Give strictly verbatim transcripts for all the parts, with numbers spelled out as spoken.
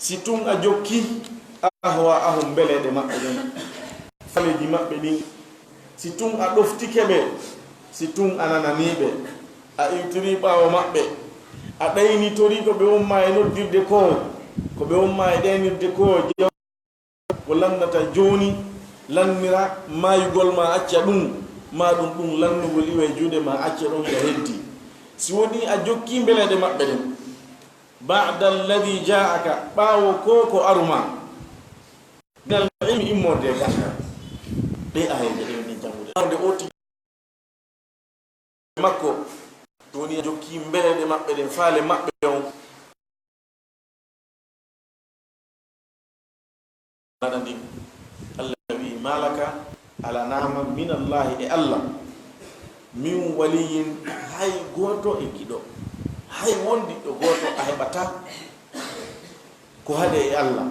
Si tun a jokki ahwaa'ahum, mbeleeɗe maɓɓe ɗen, faaleeji maɓɓe ɗin, si tun a ɗoftike ɓe, si tun a nananii ɓe, a iwtirii ɓaawo maɓɓe, a ɗaynitorii ko ɓe won maa e noddirde koo, ko ɓe won maa e ɗaynirde koo, jaw-, ko lannata jooni, lannira maayugol maa, acca ɗun, maa ɗun, ɗun lannugol iwa e juuɗe maa, acca ɗon hiɗa heddi. Si wonii a jokkii mbeleeɗe maɓɓe ɗen, ba'da alladhi ja'aka, ɓaawo ko ko aru maa, minal ilmi, immorde e gannda. Ɗe ayeeje ɗe min janngude. Ɓaawo nde o tigi makko, woni a jokki mbeleeɗe maɓɓe ɗen, faale maɓɓe on. Maɗa ndin, Allah wi'i, "Ma laka," alanaama, "min Allahi," e Allah, "min waliyyin," hay gooto e giɗo, hay wondiɗɗo gooto a heɓataa ko haɗe e Allah,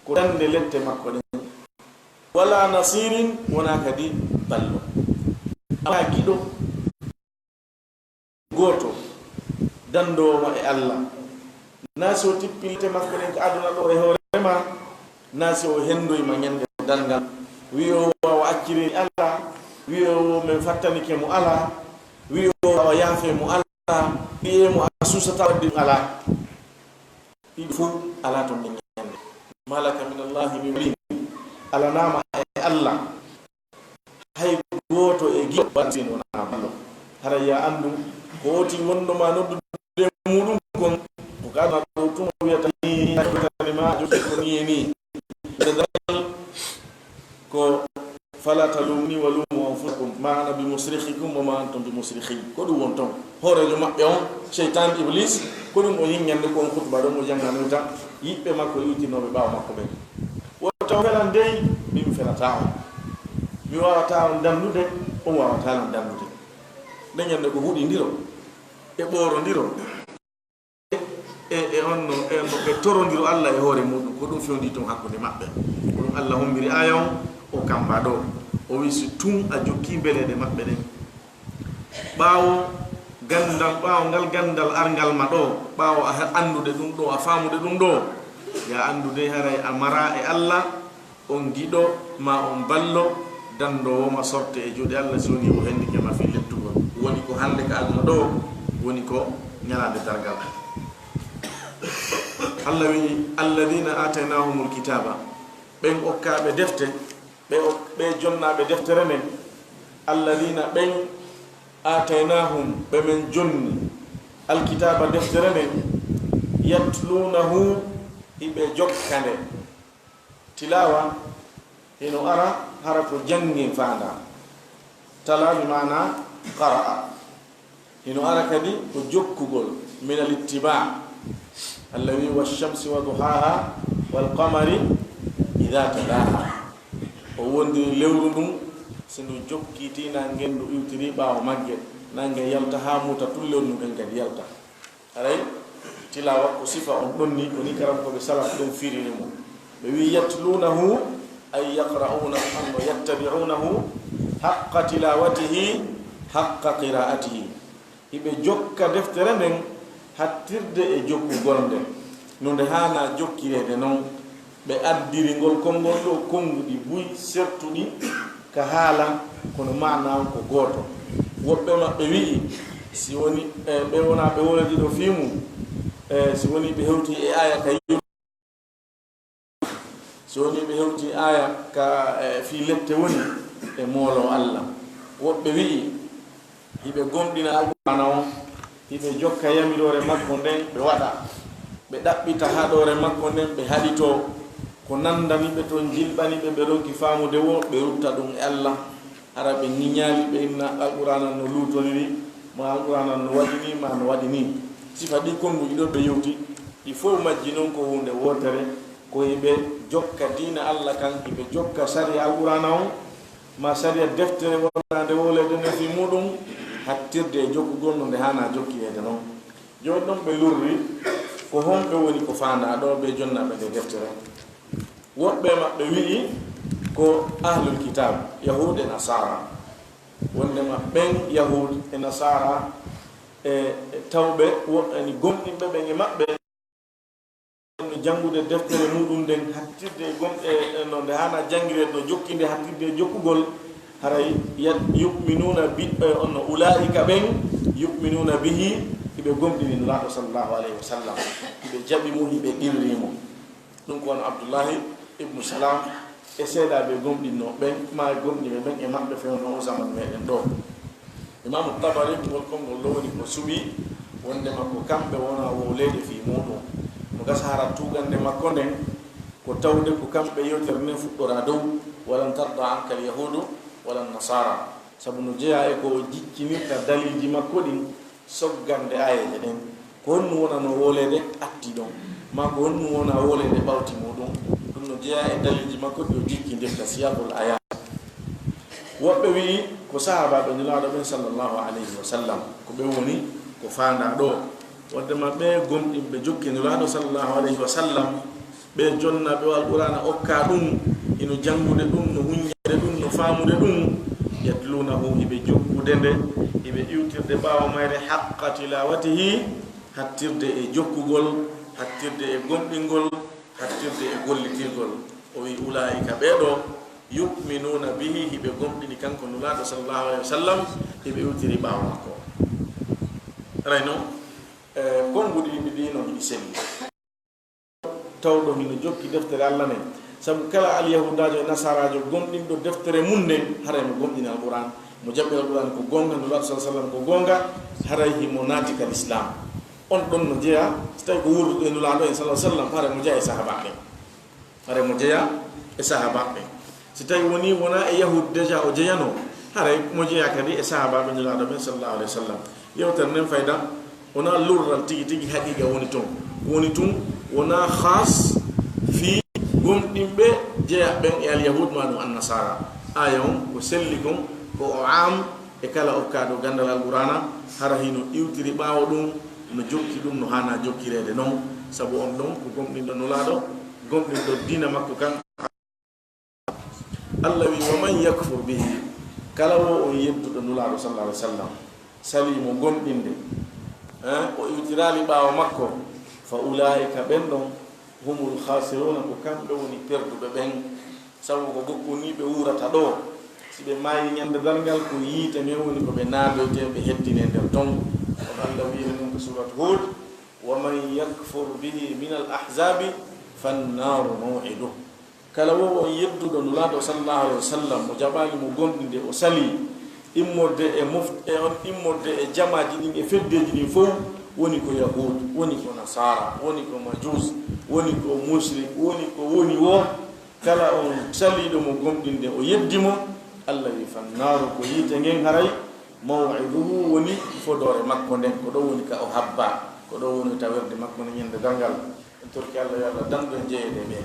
ko dande lette makko ɗen, "wala nasirin," wonaa kadi ballo, a alaa giɗo gooto dandoowo ma e Allah. Naa si o tippi lette makko ɗen ka aduna ɗoo e hoore ma, naa si o hendoyi ma ñande darngal. Wi'o o, "Awa acciree mi alaa." Wi'o o, "Men fattanike mo," alaa. Wi'o o, "Awa yaafee mo," alaa. Wi'ee mo, "A suusataa waɗde ɗun," alaa. Ɗiɗi fow alaa ton ɗen ñande. "Ma laka min Allahi min wali," alanaama e Allah hay gooto e giɗo, "wala nasirin," wonaa ballo. Haray yo a anndu ko o tigi wonɗo ma noddude e muɗum kon, ko ka aduna ɗoo tuma wiyata nii, a jokki ko nii e nii. Nde dal ko "Fala talumni wa lumu anfusakum, ma ana bi musrikhikum wa ma antum bi musrikhi." Ko ɗum won ton. Hooreejo maɓɓe on, Seytaan Iblis, ko ɗum o yi'i ñande ko on khutba ɗon o jannganoo tan, yiɓɓe makko iwtinooɓe ɓaawo makko ɓen. Wota on felan dey, min mi felataa on. Mi waawataa on dandude, on waawataa lan dandude. Nde ñande ko huɗindiro, e ɓoorondiro. E, e on no, e no ɓe torondiro Allah e hoore muɗum, ko ɗum fewndi ton hakkunde maɓɓe. Ko ɗum Allah hombiri aaya on, o kamba ɗoo. O wi'i, si tun a jokki mbeleeɗe maɓɓe ɗen, ɓaawo gandal, ɓaawo ngal gandal arngal ma ɗoo, ɓaawo a he-, anndude ɗum ɗoo, a faamude ɗum ɗoo, ya anndude haray a maraa e Allah on giɗo, ma on ballo, dandoowo ma sorte e juuɗe Allah, si wonii o hendike ma fii lettugol. Woni ko hande ka aduna ɗoo, woni ko ñalaande darngal. Allah wi'i, "Alladhina ataynahumul kitaba," ɓen okkaaɓe defte, ɓe ok-, ɓe jonnaaɓe deftere nden. "Alladhina," ɓen, "ataynahum," ɓe men jonni, "alkitaba," deftere nden, "yatlunahu," hiɓe jokka nde. Tilaawa hino ara hara ko janngin faandaa. Tala bi maana qara'a. Hino ara kadi ko jokkugol, min al-ittiba'. Allah wi'i, "Wash-shamsi wa duhaha, wal qamari idha talaha." O wondiri lewru ndun, si ndu jokkitii naange, ndu iwtirii ɓaawo magge, naange yalta haa muta tun, lewru ndun kadi yalta. Haray tilaawa ko sifa on ɗon ni, ko ni karamkooɓe salaf ɗon firiri mo. Ɓe wi'i, "Yatlunahu," ay yaqra'unahu, anno yattabi'unahu, "haqqa tilawatihi, haqqa qira'atihi." Hiɓe jokka deftere nden hattirde e jokkugol nde, no nde haanaa jokkireede non. Ɓe addiri ngol konngol ɗoo konnguɗi buy sertuɗi ka haala, kono maanaa on ko gooto. Woɓɓe maɓɓe wi'i, si woni, e, ɓe wonaa ɓe wowlata ɗoo fii mun, e, si wonii ɓe hewtii e aaya ka yiw-, si wonii ɓe hewtii aaya ka, e, fii lette woni, ɓe mooloo Alla. Woɓɓe wi'i, hiɓe gomɗina Alqur'aana on, hiɓe jokka yamiroore makko nden, ɓe waɗa, ɓe ɗaɓɓita haɗoore makko nden, ɓe haɗitoo. Ko nandani ɓe ton, jilɓani ɓe, ɓe ronki faamude woo, ɓe rutta ɗum e Alla. Hara ɓe ŋiñaali, ɓe inna Alqur'aana no luutoniri, ma Alqur'aana no waɗi nii, ma no waɗi nii. Sifa ɗi konnguɗi ɗoo ɓe yewti, ɗi fow majji non ko huunde wootere, ko hiɓe jokka diina Alla kan, hiɓe jokka sariya Alqur'aana on, ma sariya deftere wonande wowleede nden fii muɗum, hattirde e jokkugol no nde haanaa jokkireede non. Jooni ɗon ɓe lurri, ko honɓe woni ko faandaa ɗoo, ɓe jonnaaɓe nde deftere? Woɓɓe maɓɓe wi'i ko ahlul kitaab, Yahuud e Nasaara. Wondema ɓen Yahuud e Nasaara e, e tawɓe woɗɗani gomɗinɓe ɓen e maɓɓe. no janngude deftere muɗum nden, hattirde e gomɗe, e no nde haana janngireede, no jokkinde hattirde e jokkugol, haray yat-, yu'minuuna bi, e, on no ulaa'ika ɓen, yu'minuuna bihi, hiɓe gomɗini Nulaaɗo sallallahu alayhi wa sallam, hiɓe jaɓi mo, hiɓe qirri mo. Ɗum ko wano Abdullahi ibnu Salam e seedaaɓe gomɗinnoo ɓen, maa e gomɗinɓe ɓen e maɓɓe fewndo o zaman meɗen ɗo. Imaamu Tabari, ngol konngol ɗo woni ko suɓi, wonndema ko kamɓe wona wowleede fii muuɗum. No gasa hara tuugannde makko nden, ko tawde ko kamɓe yewtere nden fuɗɗoraa dow, "Walan tarda anka al-yahuudu walan nasaara." Sabu no jeyaa e ko o jikkinirta daliilji makko ɗin, soggande aayeeje ɗen. Ko honɗum wonanoo wowleede atti ɗon? Maa ko honɗum wona wowleede ɓawti muuɗum? Ɗum no jeyaa e daliilji makko ɗi o jikkindirta, siyaqul aayaat. Woɓɓe wi'i ko sahaabaaɓe Nulaaɗo ɓen sallallahu alayhi wa sallam, ko ɓe woni ko faandaa ɗoo. Wonndema ɓee gomɗinɓe jokki Nulaaɗo sallallahu alayhi wa sallam, ɓe jonnaaɓe o Alqur'aana okkaa ɗum, hino janngude ɗum, no huññaade ɗum, no faamude ɗum, yatluunahu, hiɓe jokkude nde, hiɓe iwtirde ɓaawo mayre, haqqa tilaawatihi, hattirde e jokkugol, hattirde e gomɗingol, hattirde e gollitirgol. O wi'i, "Ulaa'ika, ɓee ɗoo, yu'minuuna bihi, hiɓe gomɗini kanko Nulaaɗo sallallahu alayhi wa sallam, hiɓe iwtiri ɓaawo makko." Aray non, e, konnguɗi ɗiɗi ɗii non hiɗi selli. Tawɗo hino jokki deftere Alla nden. Sabu kala alyahuudaajo e nasaaraajo gomɗinɗo deftere mum nden, haray mo gomɗini Alqur'aan, mo jaɓi Alqur'aan ko goonga, Nulaaɗo sallallahu alayhi wa sallam ko goonga, haray himo naati ka Lislaam. On ɗon no jeyaa, si tawii ko wuurduɗo e Nulaaɗo en sallallahu alayhi wa sallam, haray mo jeyaa e sahaabaaɓe ɓen. Haray mo jeyaa e sahaabaaɓe ɓen. Si tawii wonii wonaa e Yahuud déjà o jeyanoo, haray mo jeyaa kadi e sahaabaaɓe Nulaaɗo ɓen sallallahu alayhi wa sallam. Yewtere nden fayda, wonaa lurral tigi tigi haqiiqa woni ton. Ko woni tun, wonaa khaas fii gomɗinɓe jeyaa ɓen e alyahuud maa ɗum annasaara. Aaya on ko selli kon, ko o aam e kala okkaaɗo ganndal Alqur'aana, hara hino iwtiri ɓaawo ɗum, no jokki ɗum no haanaa jokkireede non, sabu on ɗon ko gomɗinɗo Nulaaɗo, gomɗinɗo diina makko kan. Alla wi'i, "Wa man yakfur bihi," kala wo on yedduɗo Nulaaɗo sallallahu alaihi wasallam, salii mo gomɗinde, eh, o iwtiraali ɓaawo makko, "fa ulaa'ika," ɓen ɗon, "humul khasiruuna," ko kamɓe woni perduɓe ɓen. Sabu ko bokkol nii ɓe wuurata ɗoo. Si ɓe maayii ñande darngal, ko yiite nden woni ko ɓe naadoytee, ɓe heddinee nder ton. Kono Alla wi'iri ɗum ko suuratu Huud, "Wa man yakfur bihi minal ahzaabi, fannaaru maw'iduh." Kala wo on yedduɗo Nulaaɗo sallallahu alaihi wasallam, o jaɓaali mo gomɗinde, o salii immorde e moft-, e on immorde e jamaaji ɗin e feddeeji ɗin fow, woni ko Yahuud, woni ko Nasaara, woni ko Majuus, woni ko Musrik, woni ko woni wo, kala on saliiɗo mo gomɗinde, o yeddi mo, Alla wi, "Fannaaru," ko yiite ngen haray, "maw'iduhu," woni fodoore makko nden, ko ɗo woni ka o habbaa, ko ɗo woni tawirde makko nden ñande darngal. En torki Alla yo Alla dandu en jeyeede e ɓe.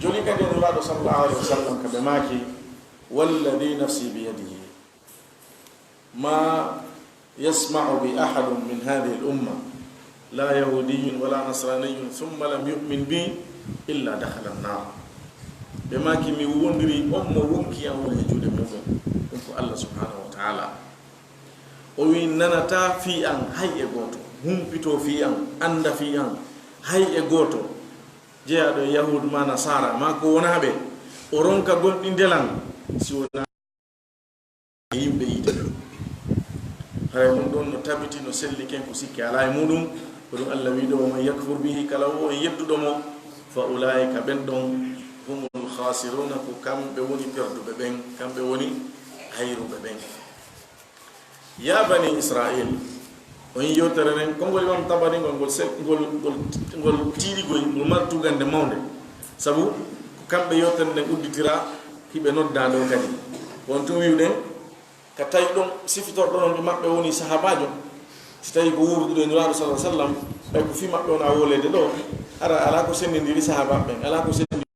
Joni kadi e Nulaaɗo sallallahu alaihi wasallam ka ɓe maaki, "Walladhi nafsi biyadihi, ma yasma'u bi ahadun min hadhihi al-umma, la yahudiyyun wala nasraniyyun, thumma lam yu'min bi illa dakhala an-nar." Ɓe maaki, "Mi wondiri on mo wonki an woni e juuɗe muɗum." Ɗum ko Alla subhanahu wa ta'ala. O wi, "Nanataa fii an hay e gooto, humpitoo fii an, annda fii an hay e gooto, jeyaaɗo e Yahuud maa Nasaara maa ko wonaa ɓe, o ronka gomɗinde lan, si wonaa yimɓe yiite." Haray ɗum ɗon no tabiti, no selli ken, ko sikke alaa e muɗum. Ko ɗum Alla wi ɗo, "Wa man yakfur bihi," kala wo on yedduɗo mo, "fa ulaa'ika," ɓen ɗon, "humul khasiruuna," ko kamɓe woni perduɓe ɓen, kamɓe woni hayruɓe ɓen. Ya bani Israil, on yewtere nden, konngol Imam Tabari ngol, ngol sel-, ngol, ngol, ngol tiiɗigol, ngol mari tugannde mawnde. Sabu ko kamɓe yewtere nden udditira, hiɓe noddaa ɗo kadi. Ko on tun wi'uɗen, ka tawi ɗon sifitorɗo ɗon e maɓɓe woni sahaabaajo, si tawi ko wuurduɗo e Nulaaɗo sallallahu alaihi wasallam, ɓay ko fii maɓɓe wona wowleede ɗo, hara alaa ko senndindiri sahaabaaɓe ɓen, alaa ko senndi-,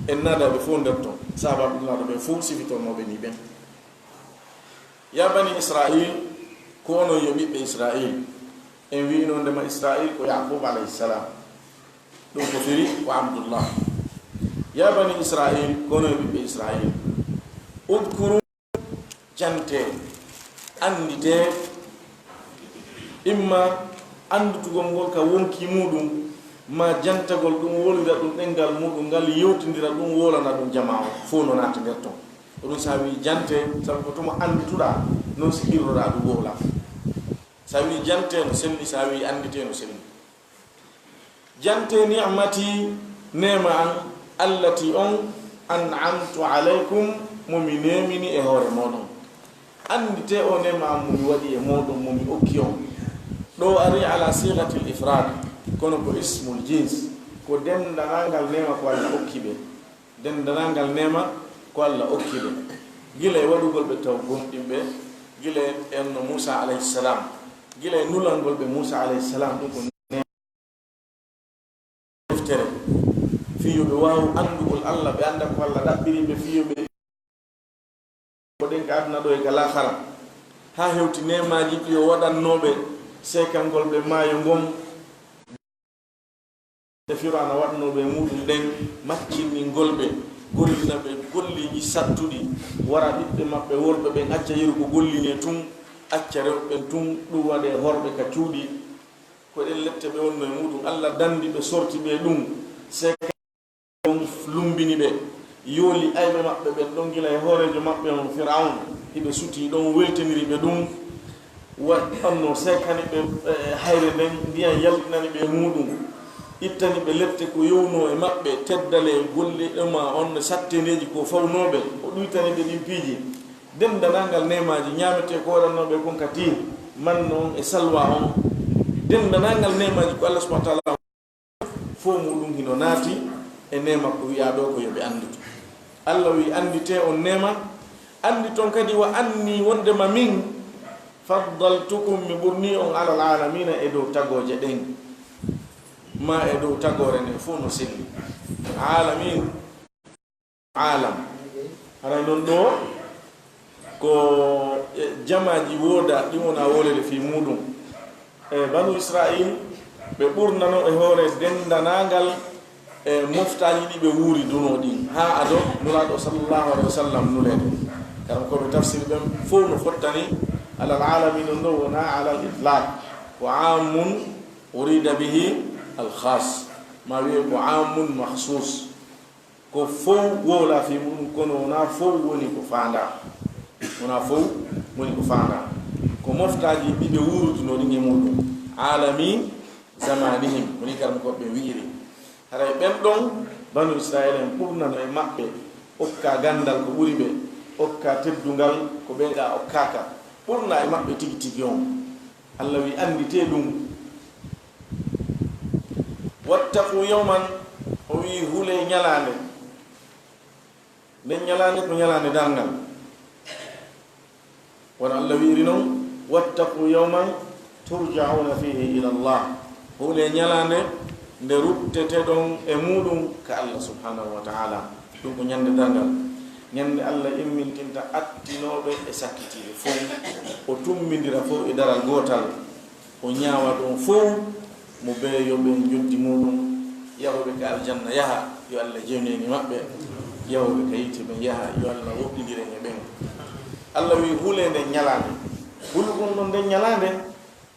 en naada ɓe fow nder ton, sahaabaaɓe Nulaaɗo ɓen fow sifitornooɓe nii ɓen. Ya bani Israil, ko onon yo ɓiɓɓe Israil. En wi'ino ndema Israil ko Yaqub alayhi salam. Ɗum ko firi ko Abdullah. Ya bani Israil, ko onon yo ɓiɓɓe Israil. Udkuru, jantee, annditee, imma annditugol ngol ka wonki muuɗum, ma jantagol ɗum, wolira ɗum ɗemngal muuɗum ngal, yewtindira ɗum, wolana ɗum jamaa on, fow no naati nder ton. Ko ɗum sa wii jante, sabu ko tuma anndituɗaa, non si qirroɗaa ɗum wowla. Sa wii jante no selli, sa wii anndite no selli. Jante ni'mati, neema an, allati on, an'amtu alaykum, mo mi neemini e hoore mooɗon. Anndite o neema an mo mi waɗi e mooɗon, mo mi okki on. Ɗo ari ala sigatil ifrad, kono ko ismul jins, ko denndanangal neema ko Alla okki ɓe. Denndanangal neema ko Alla okki ɓe. Gila e waɗugol ɓe taw gomɗinɓe, gila e enno Muusa alayhi salam, gila e nulangol ɓe Muusa alayhi salam, ɗum ko neema. Deftere, fii yo ɓe waawu anndugol Alla, ɓe annda ko Alla ɗaɓɓiri ɓe, fii yo ɓe ko ɗen ka aduna ɗo e ka laakara, haa hewti neemaaji ɗi o waɗannoo ɓe, seekangol ɓe maayo ngon, e Fir'awna waɗnoo ɓe e muuɗum ɗen, maccinningol ɓe, gollina ɓe golliiji sattuɗi, wara ɓiɓɓe maɓɓe worɓe ɓen acca yeru ko gollinee tun, acca rewɓe ɓen tun, ɗum waɗee horɓe ka cuuɗi. Ko ɗen lette ɓe wonnoo e muuɗum, Alla danndi ɓe, sorti ɓe ɗum, seeka on lumbini ɓe, yooli ayɓe maɓɓe ɓen ɗon gila e hooreejo maɓɓe on Fir'awna, hiɓe sutii ɗon, weltiniri ɓe ɗum, wa-, on no seekani ɓe, eh, hayre nden, ndiyan yaltinani ɓe e muuɗum, ittani ɓe lette ko yownoo e maɓɓe, teddale, golle ɗuma on, sattendeeji ko fawnoo ɓe, o ɗuytani ɓe ɗin piiji. Denndanangal neemaaji, ñaametee ko waɗannoo ɓe kon ka tiir, manna on e salwa on. Denndanangal neemaaji ko Alla subhanahu wa ta'ala, fow muuɗum hino naati e neema ko wi'aa ɗoo ko yo ɓe annditu. Alla wi'i, annditee on neema, annditon kadi wa anni wonndema min faddaltukum, mi ɓurnii on alal aalamiina, e dow tagooje ɗen, ma e dow tagoore nden fow no selli. Aalamiin. Aalam. Haray non ɗoo ko, e, jamaaji woodaa ɗi wonaa wooleede fii muuɗum. E, Banu Isra'iil, ɓe ɓurnano e hoore denndanaangal, e, moftaaji ɗi ɓe wuuri dunoo ɗin, haa ado Nulaaɗo sallallahu alayhi wa sallam nuleede. Karamokooɓe tafsir ɓen fow no fottani alal aalamiina ɗoo, wonaa alal itlaq. Ko aamun urida bihi al khaas, ma wi'e ko aamun makhsuus. Ko fow wowlaa fii muuɗum, kono wonaa fow woni ko faandaa. Wonaa fow woni ko faandaa. Ko moftaaji ɗi ɓe wuurduno ɗin e muuɗum. Aalami zamanihim, woni karamokooɓe ɓen wi'iri. Haray ɓen ɗon, Banu Isra'iila en ɓurnano e maɓɓe, okkaa ganndal ko ɓuri ɓe, okkaa teddungal ko ɓee ɗaa okkaaka. Ɓurnaa e maɓɓe tigi tigi on. Alla wi'i, annditee ɗum. Wattaqu yawman, o wi'i, hulee ñalaande. Nden ñalaande ko ñalaande darngal. Wano Alla wi'iri non, wattaqu yawman turja'una fihi ila Allah. Hulee ñalaande nde rutteteɗon e muuɗum ka Alla subhanahu wa ta'ala. Ɗum ko ñande darngal. Ñande Alla immintinta attinooɓe e sakkitiiɓe fow. O tummbindira fow e daral gootal. O ñaawa ɗon fow mo bee yoɓe njoddi muuɗum. Yahooɓe ka aljanna yaha, yo Alla jewnine maɓɓe. Yahooɓe ka yiite ɓen yaha, yo Alla woɗɗindir en e ɓen. Alla wi'i, hulee nden ñalaande. Hulugol non nden ñalaande,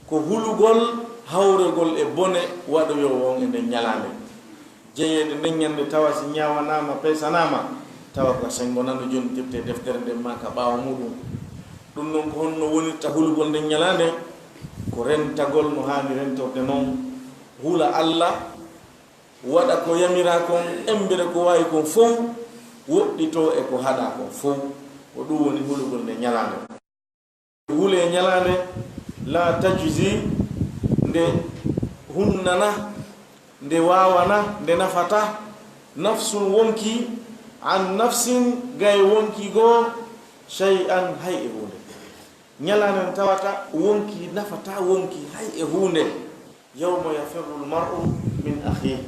ko hulugol hawregol e bone waɗoyoowo on e nden ñalaande. Jeyeede nden ñande tawa si ñaawanaama, peesanaama, tawa ko senngo nano jooni, ƴettee deftere nden ma ka ɓaawo muuɗum. Ɗum non ko honno wonirta hulugol nden ñalaande? Ko rentagol no haani rentorde non, hula Alla, waɗa ko yamiraa kon, emmbere ko waawi kon fow, woɗɗitoo e ko haɗaa kon fow. Ko ɗum woni hulugol nden ñalaande. Hulee ñalaande, la tajzi, nde hunnana, nde waawana, nde nafata, nafsun wonki, an nafsin, gay wonki goo, shay'an, hay e huunde. Ñalaande nde tawata wonki nafata wonki hay e huunde. Yawma yafirrul mar'u min akhihi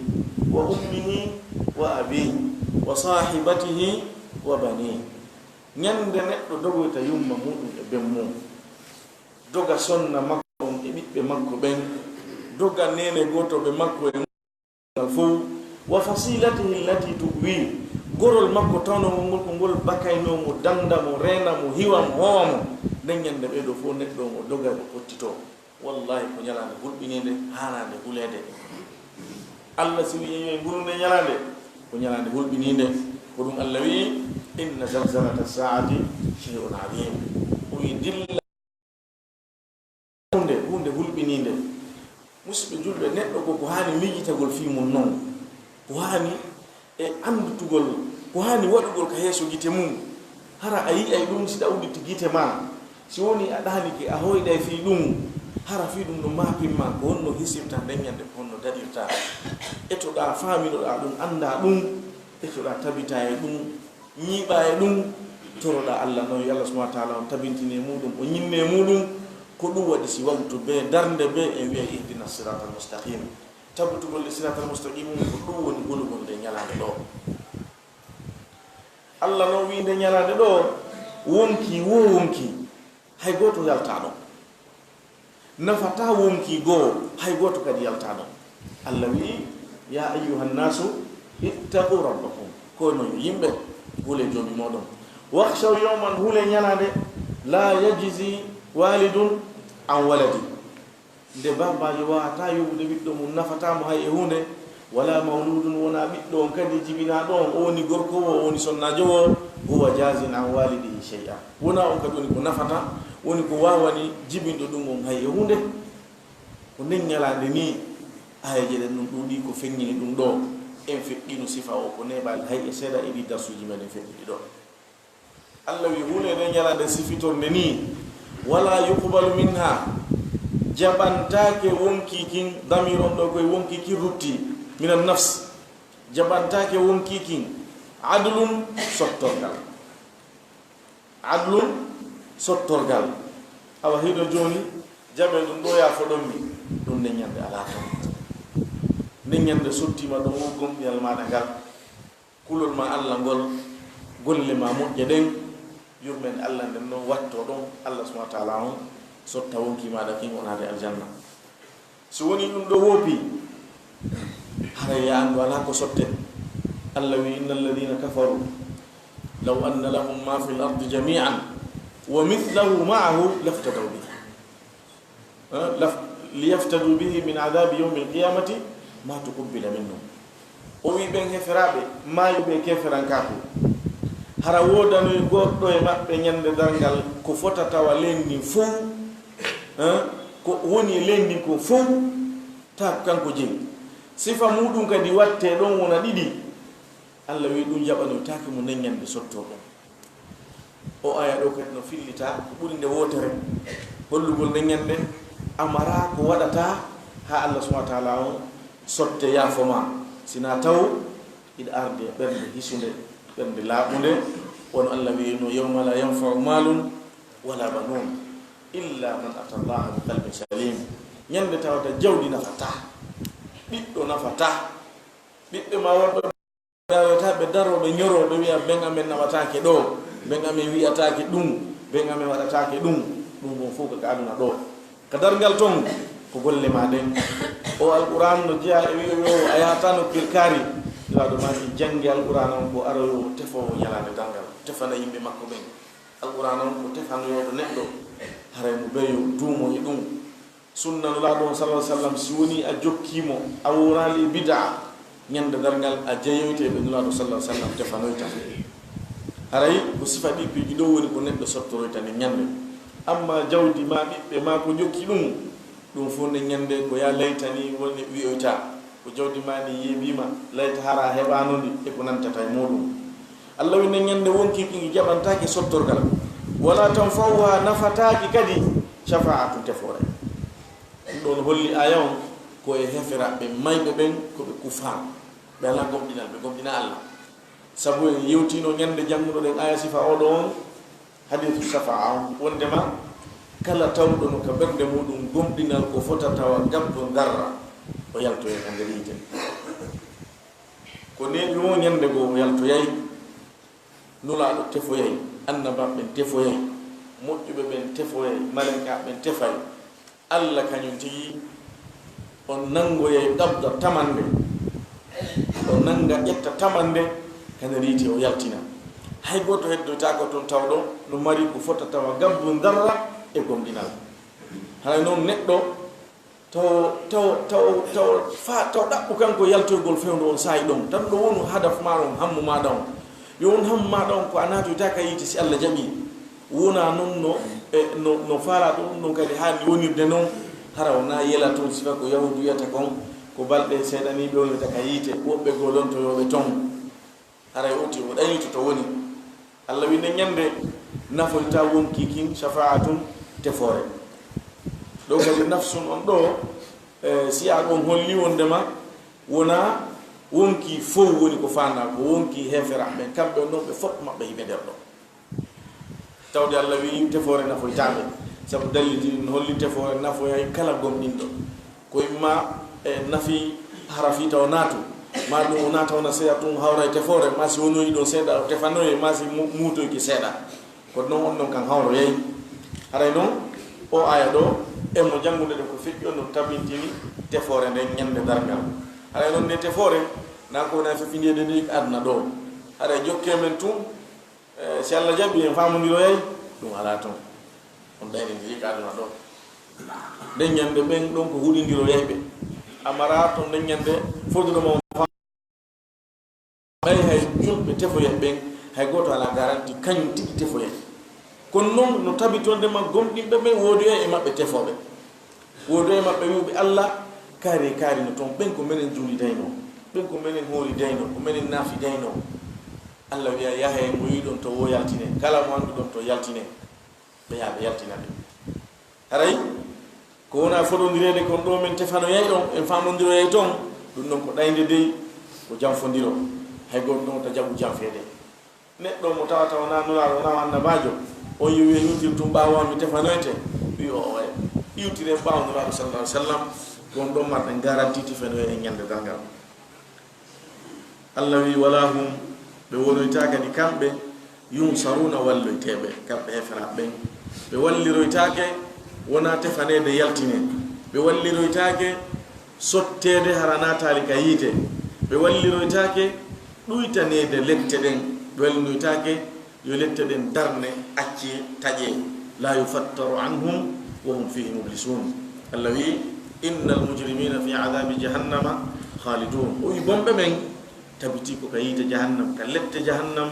wa ummihi wa abihi wa sahibatihi wa banihi. Ñande neɗɗo dogoyta yumma muuɗum e ben mum, doga sonna makko on e ɓiɓɓe makko ɓen, doga neene gootooɓe makko e muuɗum fow, wa fasilatihi allati tu'wi, gorol makko tawnoo ngol, ko ngol bakaynoo mo, dannda mo, reena mo, hiwa mo, hoowa mo. Nden ñande ɓee ɗoo fow neɗɗo on o doga, o fottitoo. Wallahi, ko ñalaande hulɓiniinde, haanaande huleede. Allah si wi'i yo ngulnde ñalaande, ko ñalaande hulɓiniinde. Ko ɗum Allah wi'i, "Inna zalzalata saa'ati shay'un azim." O wi'i, dilla huunde, huunde hulɓiniinde. Musidɓe julɓe, neɗɗo ko, ko haani miijitagol fii mum noon. Ko haani e anndutugol, ko haani waɗugol ka yeeso gite mum. Hara a yi'ay ɗum si ɗa udditi gite maa. Si woni a ɗaanike, a hoyɗay fii ɗum, hara fii ɗum no maapin maa, ko honno hisirta nden ñande, ko honno daɗirta. Etoɗaa, faaminoɗaa ɗum, anndaa ɗum, etoɗaa tabitaa e ɗum, ñiiɓaa e ɗum, toroɗaa Allah non, yo Allah subhanahu wa taala on tabintine e muɗum, o ñinne e muɗum. Ko ɗum waɗi si wawtu bee darnde bee en wi'ay ihdina siratal mustaqim. Tabutugol e siratal mustaqim on, ko ɗum woni hulugol nde ñalaande ɗo. Allah non wi'i nde ñalaande ɗo, wonkii woo wonkii, hay gooto yaltaano. Nafataa wonkii goo, hay gooto kadi yaltaano. Allah wi'i, "Ya ayyuhan nasu, ittaqu rabbakum." Ko non yo yimɓe, hulee Joomi mooɗon. "Wakhshaw yawman," hulee ñalaande, "la yajzi walidun an waladi." Nde baabaajo waawataa yoɓude ɓiɗɗo mum, nafataa mo hay e huunde, "wala mawludun," wonaa ɓiɗɗo on kadi jibinaaɗo on, o woni gorko woo, o woni sonnaajo woo, "huwa jazin an walidihi shay'a." Wonaa on kadi woni ko nafata, woni ko waawani jibinɗo ɗum on hay e huunde. Ko nden ñalaande nii, aayeeje ɗen ɗum ɗuuɗii ko feññini ɗum ɗoo. En feƴƴiino sifa o ko neeɓaali hay e seeɗa e ɗii darsuuji meɗen feƴƴuɗi ɗoo. Allah wi'i, hulee nden ñalaande sifitornde nii, "Wala yuqbalu minha," jaɓantaake wonkii kin, damir on ɗoo koye wonkii kin ruttii, minan nafs, jaɓantaake wonkii kin, "adlun," sottorgal. "Adlun," sottorgal. Awa hino jooni, jaɓee ɗum ɗoo, yaafoɗon mi. Ɗum nden ñande alaa ton. Nden ñande sottiima ɗon o gomɗinal maaɗa ngal. Kulol ma Allah ngol, golle ma moƴƴe ɗen, yurmeende Allah nden non wattoo ɗon, Allah subhanahu wa taala on sotta wonkii maaɗa kin wonaade aljanna. So wonii ɗum ɗoo woopii, haray yo a anndu alaa ko sotte. Allah wi'i, "Inna alladhina kafaru law anna lahum ma fil ardi jami'an wa mithlahu ma'ahu laftadaw bihi." Eh, laf-, "liyaftadu bihi min adhabi yawmil qiyamati ma tuqbila minhum." O wi'i ɓen heferaaɓe, maayuɓe e keeferankaaku, hara woodanoy goɗɗo e maɓɓe ñande darngal ko fota tawa leydi ndin fow, eh, ko woni e leydi ndin ko fow, ta ko kanko jeyi. Sifa muɗum kadi wattee ɗon wona ɗiɗi. Allah wi'i ɗum jaɓanoytaake mo nden ñande sottorɗon. O aya ɗoo kadi no fillita ko ɓuri nde wootere, hollugol nden ñande amara ko waɗata haa Allah subhanahu wa taala on sotte yaafo ma, sinaa taw iɗa arde ɓernde hisunde, ɓernde laaɓunde, wano Allah wi'ino, "Yawma la yanfa'u malun wala banun illa man ata Allaha bi qalbin salim." Ñande tawata jawdi nafataa, ɓiɗɗo nafataa, ɓiɓɓe ma wonɓe Ɓe darooɓe, ñorooɓe, wi'a, "Ben amen nawataake ɗoo, ben amen wi'ataake ɗum, ben amen waɗataake ɗum." Ɗum ɗon fof ko ka aduna ɗoo. Ka darngal ton, ko golle ma ɗen. O Alquraan no jeyaa e wi'o yo a yahataa nokkeeli kaari. Nulaaɗo maaki, jannge Alquraan on ko aroyo tefoowo ñalaande darngal, tefana yimɓe makko ɓen. Alquraan on ko tefanoyooɗo neɗɗo, haray mo ɓeyo duumo e ɗum. Sunna Nulaaɗo on, sallallahu alaihi wasallam, si woni a jokkii mo, a wooraali e bid'a, ñande darngal a jeyoyte ɓe Nulaaɗo, sallallahu alaihi wasallam, tefanoyta. Haray ko sifa ɗi piiji ɗo woni ko neɗɗo sottoroyta nden ñande. Amma jawdi ma, ɓiɓɓe ma, ko jokki ɗum, ɗum fof nden ñande ko ya laytani woni wi'oyta, ko jawdi ma ni yeebiima, layta hara a heɓaano ndi e ko nantata e muɗum. Allah wi nden ñande wonkii ki ngi jaɓantaake sottorgal. Wala tanfa'uha, nafataaki kadi shafa'atu, tefoore. Ɗum ɗon holli aaya on ko e heferaaɓe mayɓe ɓen ko ɓe kufaar. Ɓe alaa gomɗinal, ɓe gomɗina Allah. Sabu en yewtiino ñande janngunoɗen aaya sifa oɗo on, hadiisu shafa'a on, wondema kala tawɗo no ka ɓernde muɗum gomɗinal ko fota tawa gabdo ngarra, o yaltoyay ka nder yiite. Ko neeɓi woo ñande goo o yaltoyay, Nulaaɗo tefoyay, annabaaɓe ɓen tefoyay, moƴƴuɓe ɓen tefoyay, malaykaaɓe ɓen tefay. Allah kañum tigi, on nanngoyay qabda tamannde, o nannga ƴetta tamannde ka nder yiite, o yaltina. Hay gooto heddoytaako ton tawɗo no mari ko fota tawa gabdun darra e gomɗinal. Haray noon neɗɗo taw, taw, taw, taw, fa, taw ɗaɓɓu kanko yaltoygol fewndo on saa'i ɗon. Tan ɗo wonu hadaf maaɗa on, hammu maaɗa on. Yo won hammu maaɗa on ko a naatoyta ka yiite si Allah jaɓi. Wona noon no, e, no, no faalaɗo ɗum ɗon kadi haani wonirde noon. Hara wona yela toon sifa ko Yahuudu wiyata kon, ko balɗe seeɗaniiɓe wonirta ka yiite, woɓɓe goo lontoyooɓe toon. Haray o ti o ɗaynito to woni. Allah wi nden ñande nafoyta wonki kin shafa'atun tefoore. Ɗo kadi nafsun on ɗo, e, siya on holli wondema wona wonki fow woni ko faandaa, ko wonki heefera ɓen. Kamɓe on ɗon ɓe fof maɓɓe hiɓe nder ɗo. Tawde Allah wi tefoore nafoytaɓe. Sabu dalilji ɗin holli tefoore nafoyay kala gomɗinɗo. Ko imma e nafi harafi taw naatu, ma ɗum o naata wona seeɗa tun hawra e tefoore, ma si wonoyi ɗon seeɗa o tefanoye, ma si mu-, muutoyki seeɗa. Ko noon on ɗon kan hawroyay. Haray noon, o aya ɗo, e mo janngude ɗo ko feƴƴi on no tabintini tefoore nden ñande darngal. Haray noon nde tefoore, na ko wona fefindede nde aduna ɗo. Haray jokke men tun, e, si Allah jaɓi en faamondiroyay, ɗum alaa toon. On ɗaynindiri ka aduna ɗo. Nden ñande ɓen ɗon ko huɗindiroyayɓe. Amara toon nden ñande fodude mo fa-, ɓay hay julɓe tefoyay ɓen, hay gooto alaa garanti kañum tigi tefoyay. Kono noon no tabitonde ma gomɗinɓe ɓen wooduyay e maɓɓe tefooɓe. Wooduyay e maɓɓe wi'uɓe Allah, kaari e kaari no toon, ɓen ko menen juulidaynoo, ɓen ko menen hoolidaynoo, ko menen naafidaynoo. Allah wi'a yahay mo yiɗon to wo yaltine, kala mo annduɗon to yaltine. Ɓe yaha ɓe yaltina ɓe. Haray ko wona fodondireede kon ɗo men tefanoyay on, en faamondiroyay ton, ɗum ɗon ko ɗaynde dey, ko janfondiro. Hay gooto ɗon ta jaɓu janfeede. Neɗɗo mo tawata wona nulaaɗo, wona annabaajo, on yo wi'e iwtir tun ɓaawo am mi tefanoyte, wi'i o oya. Iwtiren ɓaawo nulaaɗo sallallahu alaihi wasallam, ko on ɗon marɗen garanti tefanoyay en ñande darngal. Allah wi, "Wala hum," ɓe wonoytaa kadi kamɓe, "yunsaruna," walloyteeɓe, kamɓe heeferaaɓe ɓen. Ɓe walliroytaake wona tefaneede yaltine. Ɓe walliroytaake sotteede hara naataali ka yiite. Ɓe walliroytaake ɗuytaneede lette ɗen. Ɓe walliroytaake yo lette ɗen darne, acce, taƴe. "La yufattaru anhum wa hum fihi mublisun." Allah wi, "Innal mujrimina fi adabi jahannama khalidun." O wi, bonɓe ɓen tabiti ko ka yiite jahannam, ka lette jahannam,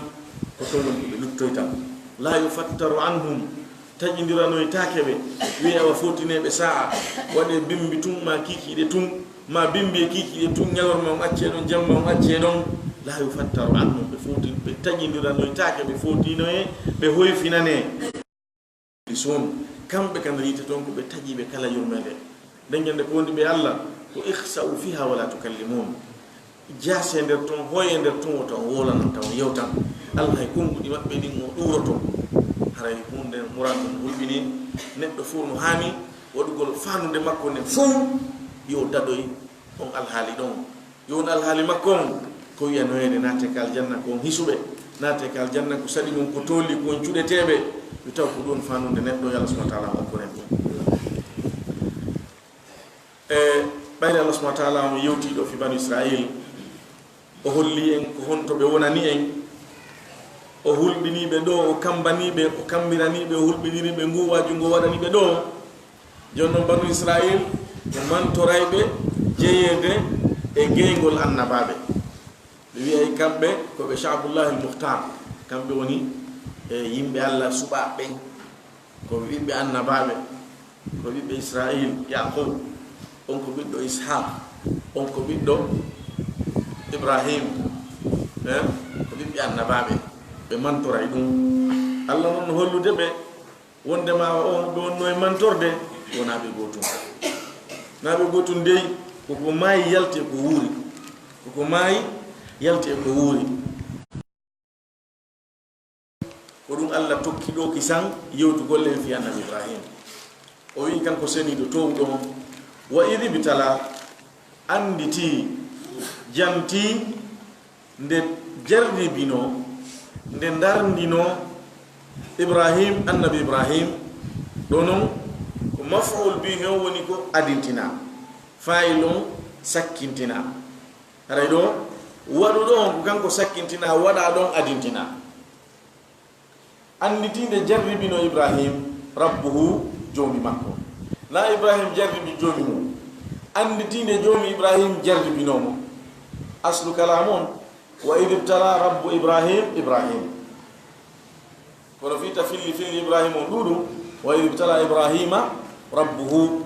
ko ton woni ko ɓe luttoyta. "La yufattaru anhum," taƴindiranoytaake ɓe, wi'e awa fowtineeɓe sa'a, waɗe bimbi tun, ma kiikiiɗe tun, ma bimbi e kiikiiɗe tun, ñalorma on accee ɗon, jamma on accee ɗon. "La yufattaru anhum," ɓe fowti-, ɓe taƴindiranoytaake, ɓe fowtinoye, ɓe hoyfinane. Sun, kamɓe kan yiite ton ko ɓe taƴiiɓe kala yurmeende. Nden ñande ko wondi ɓe Allah, ko, "Ikhsa'u fiha wala tukallimun." Jaasee nder ton, hoyee nder ton, wota on wowlanan, taw on yewtan. Allah hay konnguɗi maɓɓe ɗin o ɗuuroto. Haray huunde muraadu no hulɓinii. Neɗɗo fow no haani waɗugol faandude makko nden fow, yo daɗoy on alhaali ɗon. Yo on alhaali makko on, ko wiyanoyeede naatee ka aljanna ko on hisuɓe, naatee ka aljanna ko saɗi mon, ko tooli, ko on cuɗeteeɓe. Yo taw ko ɗum faandude neɗɗo, yo Allah subhanahu wa taala hokku en ɗum. E ɓayde Allah subhanahu wa taala on yewtii ɗo fi Banu Israil, o holli en ko honto ɓe wonani en, o hulɓinii ɓe ɗo, o kammbanii ɓe, o kammbiranii ɓe, o hulɓiniri ɓe nguu waaju ngo waɗani ɓe ɗo. Jooni noon Banu Israil ko mantorayɓe jeyeede e geyngol annabaaɓe. Ɓe wiyay kamɓe ko ɓe Sha'bullahi al-Mukhtar, kamɓe woni e yimɓe Allah suɓaaɓe ɓen. Ko ɓiɓɓe annabaaɓe, ko ɓiɓɓe Israil, Yaqub, on ko ɓiɗɗo Ishaq, on ko ɓiɗɗo Ibrahim, eh, ko ɓiɓɓe annabaaɓe, ɓe mantora e ɗum. Allah noon no hollude ɓe wonde ma o, ɓe wonno e mantorde, wonaa ɓe gootun. Naa ɓe gootun dey, ko ko maayi yalti e ko wuuri. Ko ko maayi yalti e ko wuuri. Ko ɗum Allah tokki ɗo kisan yewtugol en fii Annabi Ibrahim. O wi'i kanko seniiɗo toowuɗo mo, "Wa idh ibtala," annditi, janti, nde jarribino, nde ndarndino Ibrahim, Annabi Ibrahim, ɗo non ko maf'ul bihi on woni ko adintina, fa'il on sakkintina. Haray ɗo, waɗuɗo on ko kanko sakkintina, waɗa ɗon adintina. Annditi nde jarribino Ibrahim, rabbuhu, Joomi makko. Na Ibrahim jarribi joomi mum. Annditiinde joomi Ibrahim jarribinoo mo. Aslu kalaam on, "Wa idh ibtala rabbu Ibrahim Ibrahim." Kono fii ta filli, filli Ibrahim on ɗuuɗu, "Wa idh ibtala Ibrahima rabbuhu."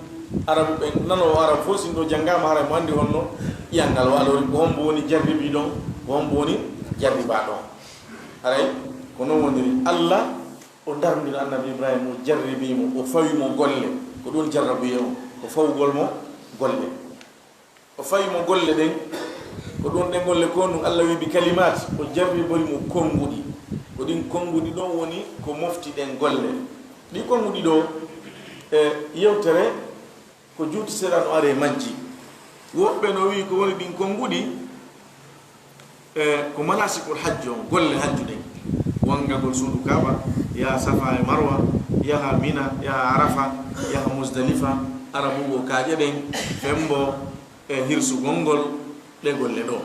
Arabu ɓe nanoowo Arabu fof, sinno janngaama, haray mo anndi honno ƴiyangal waalori, ko hombo woni jarribii ɗon, ko hombo woni jarribaa ɗon. Haray ko non woniri. Allah o darndino Annabi Ibrahim, o jarribii mo, o fawi mo golle. Ko ɗum jarrabuyee on, ko fawugol mo golle. O fawi mo golle ɗen. Ko ɗum ɗen golle ko ɗum Allah wi bi kalimaat, o jarribori mo konnguɗi. Ko ɗin konnguɗi ɗon woni ko mofti ɗen golle. Ɗi konnguɗi ɗo, e yewtere ko juuti seeɗa no are majji. Woɓɓe no wi ko woni ɗin konnguɗi, e ko manasikul hajji on, golle hajju ɗen. Wangagol suudu Kaaba, yaha Safa e Marwa, yaha Mina, yaha Arafa, yaha Musdalifa, ara buugo kaaƴe ɗen, fembo e hirsugol ngol, ɗe golle ɗo.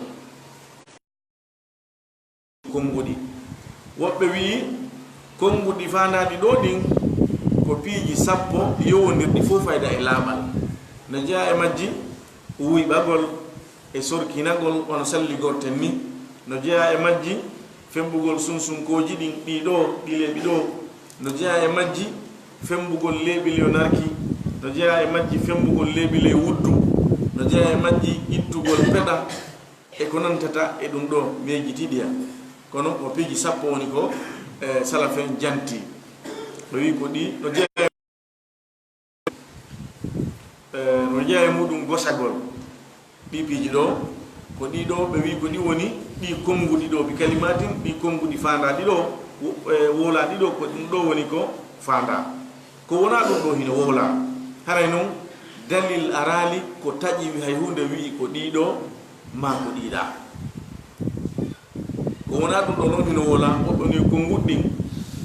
Konnguɗi. Woɓɓe wi'i konnguɗi faandaaɗi ɗo ɗin ko piiji sappo yowondirɗi fof fayda e laaɓal. No jeyaa e majji wuyɓagol e sorkinagol wano salligorten ni. No jeyaa e majji femmbugol sunsunkooji ɗin, ɗii ɗo, ɗi leeɓi ɗo. No jeyaa e majji femmbugol leeɓi leyo narki. No jeyaa e majji femmbugol leeɓi leyo wuddu. No jeyaa e majji ittugol peɗa e ko nantata e ɗum ɗo, mi yejjitiiɗi ya. Kono ko piiji sappo woni ko, e, salafen janti. Ɓe wi ko ɗi no jeyaa, e, no jeyaa e muɗum gosagol. Ɗi piiji ɗo, ko ɗi ɗo ɓe wi ko ɗi woni, ɗi konnguɗi ɗo, bi kalimatin, ɗi konnguɗi faandaaɗi ɗo, wo-, e, wowlaaɗi ɗo, ko ɗum ɗo woni ko faandaa. Ko wonaa ɗum ɗo hino wowlaa. Haray non, dalil araali ko taƴi hay huunde wi'i ko ɗi ɗo, maa ko ɗi ɗa. Ko wonaa ɗum ɗo non hino wowlaa, woɓɓe ni konnguɗi ɗin,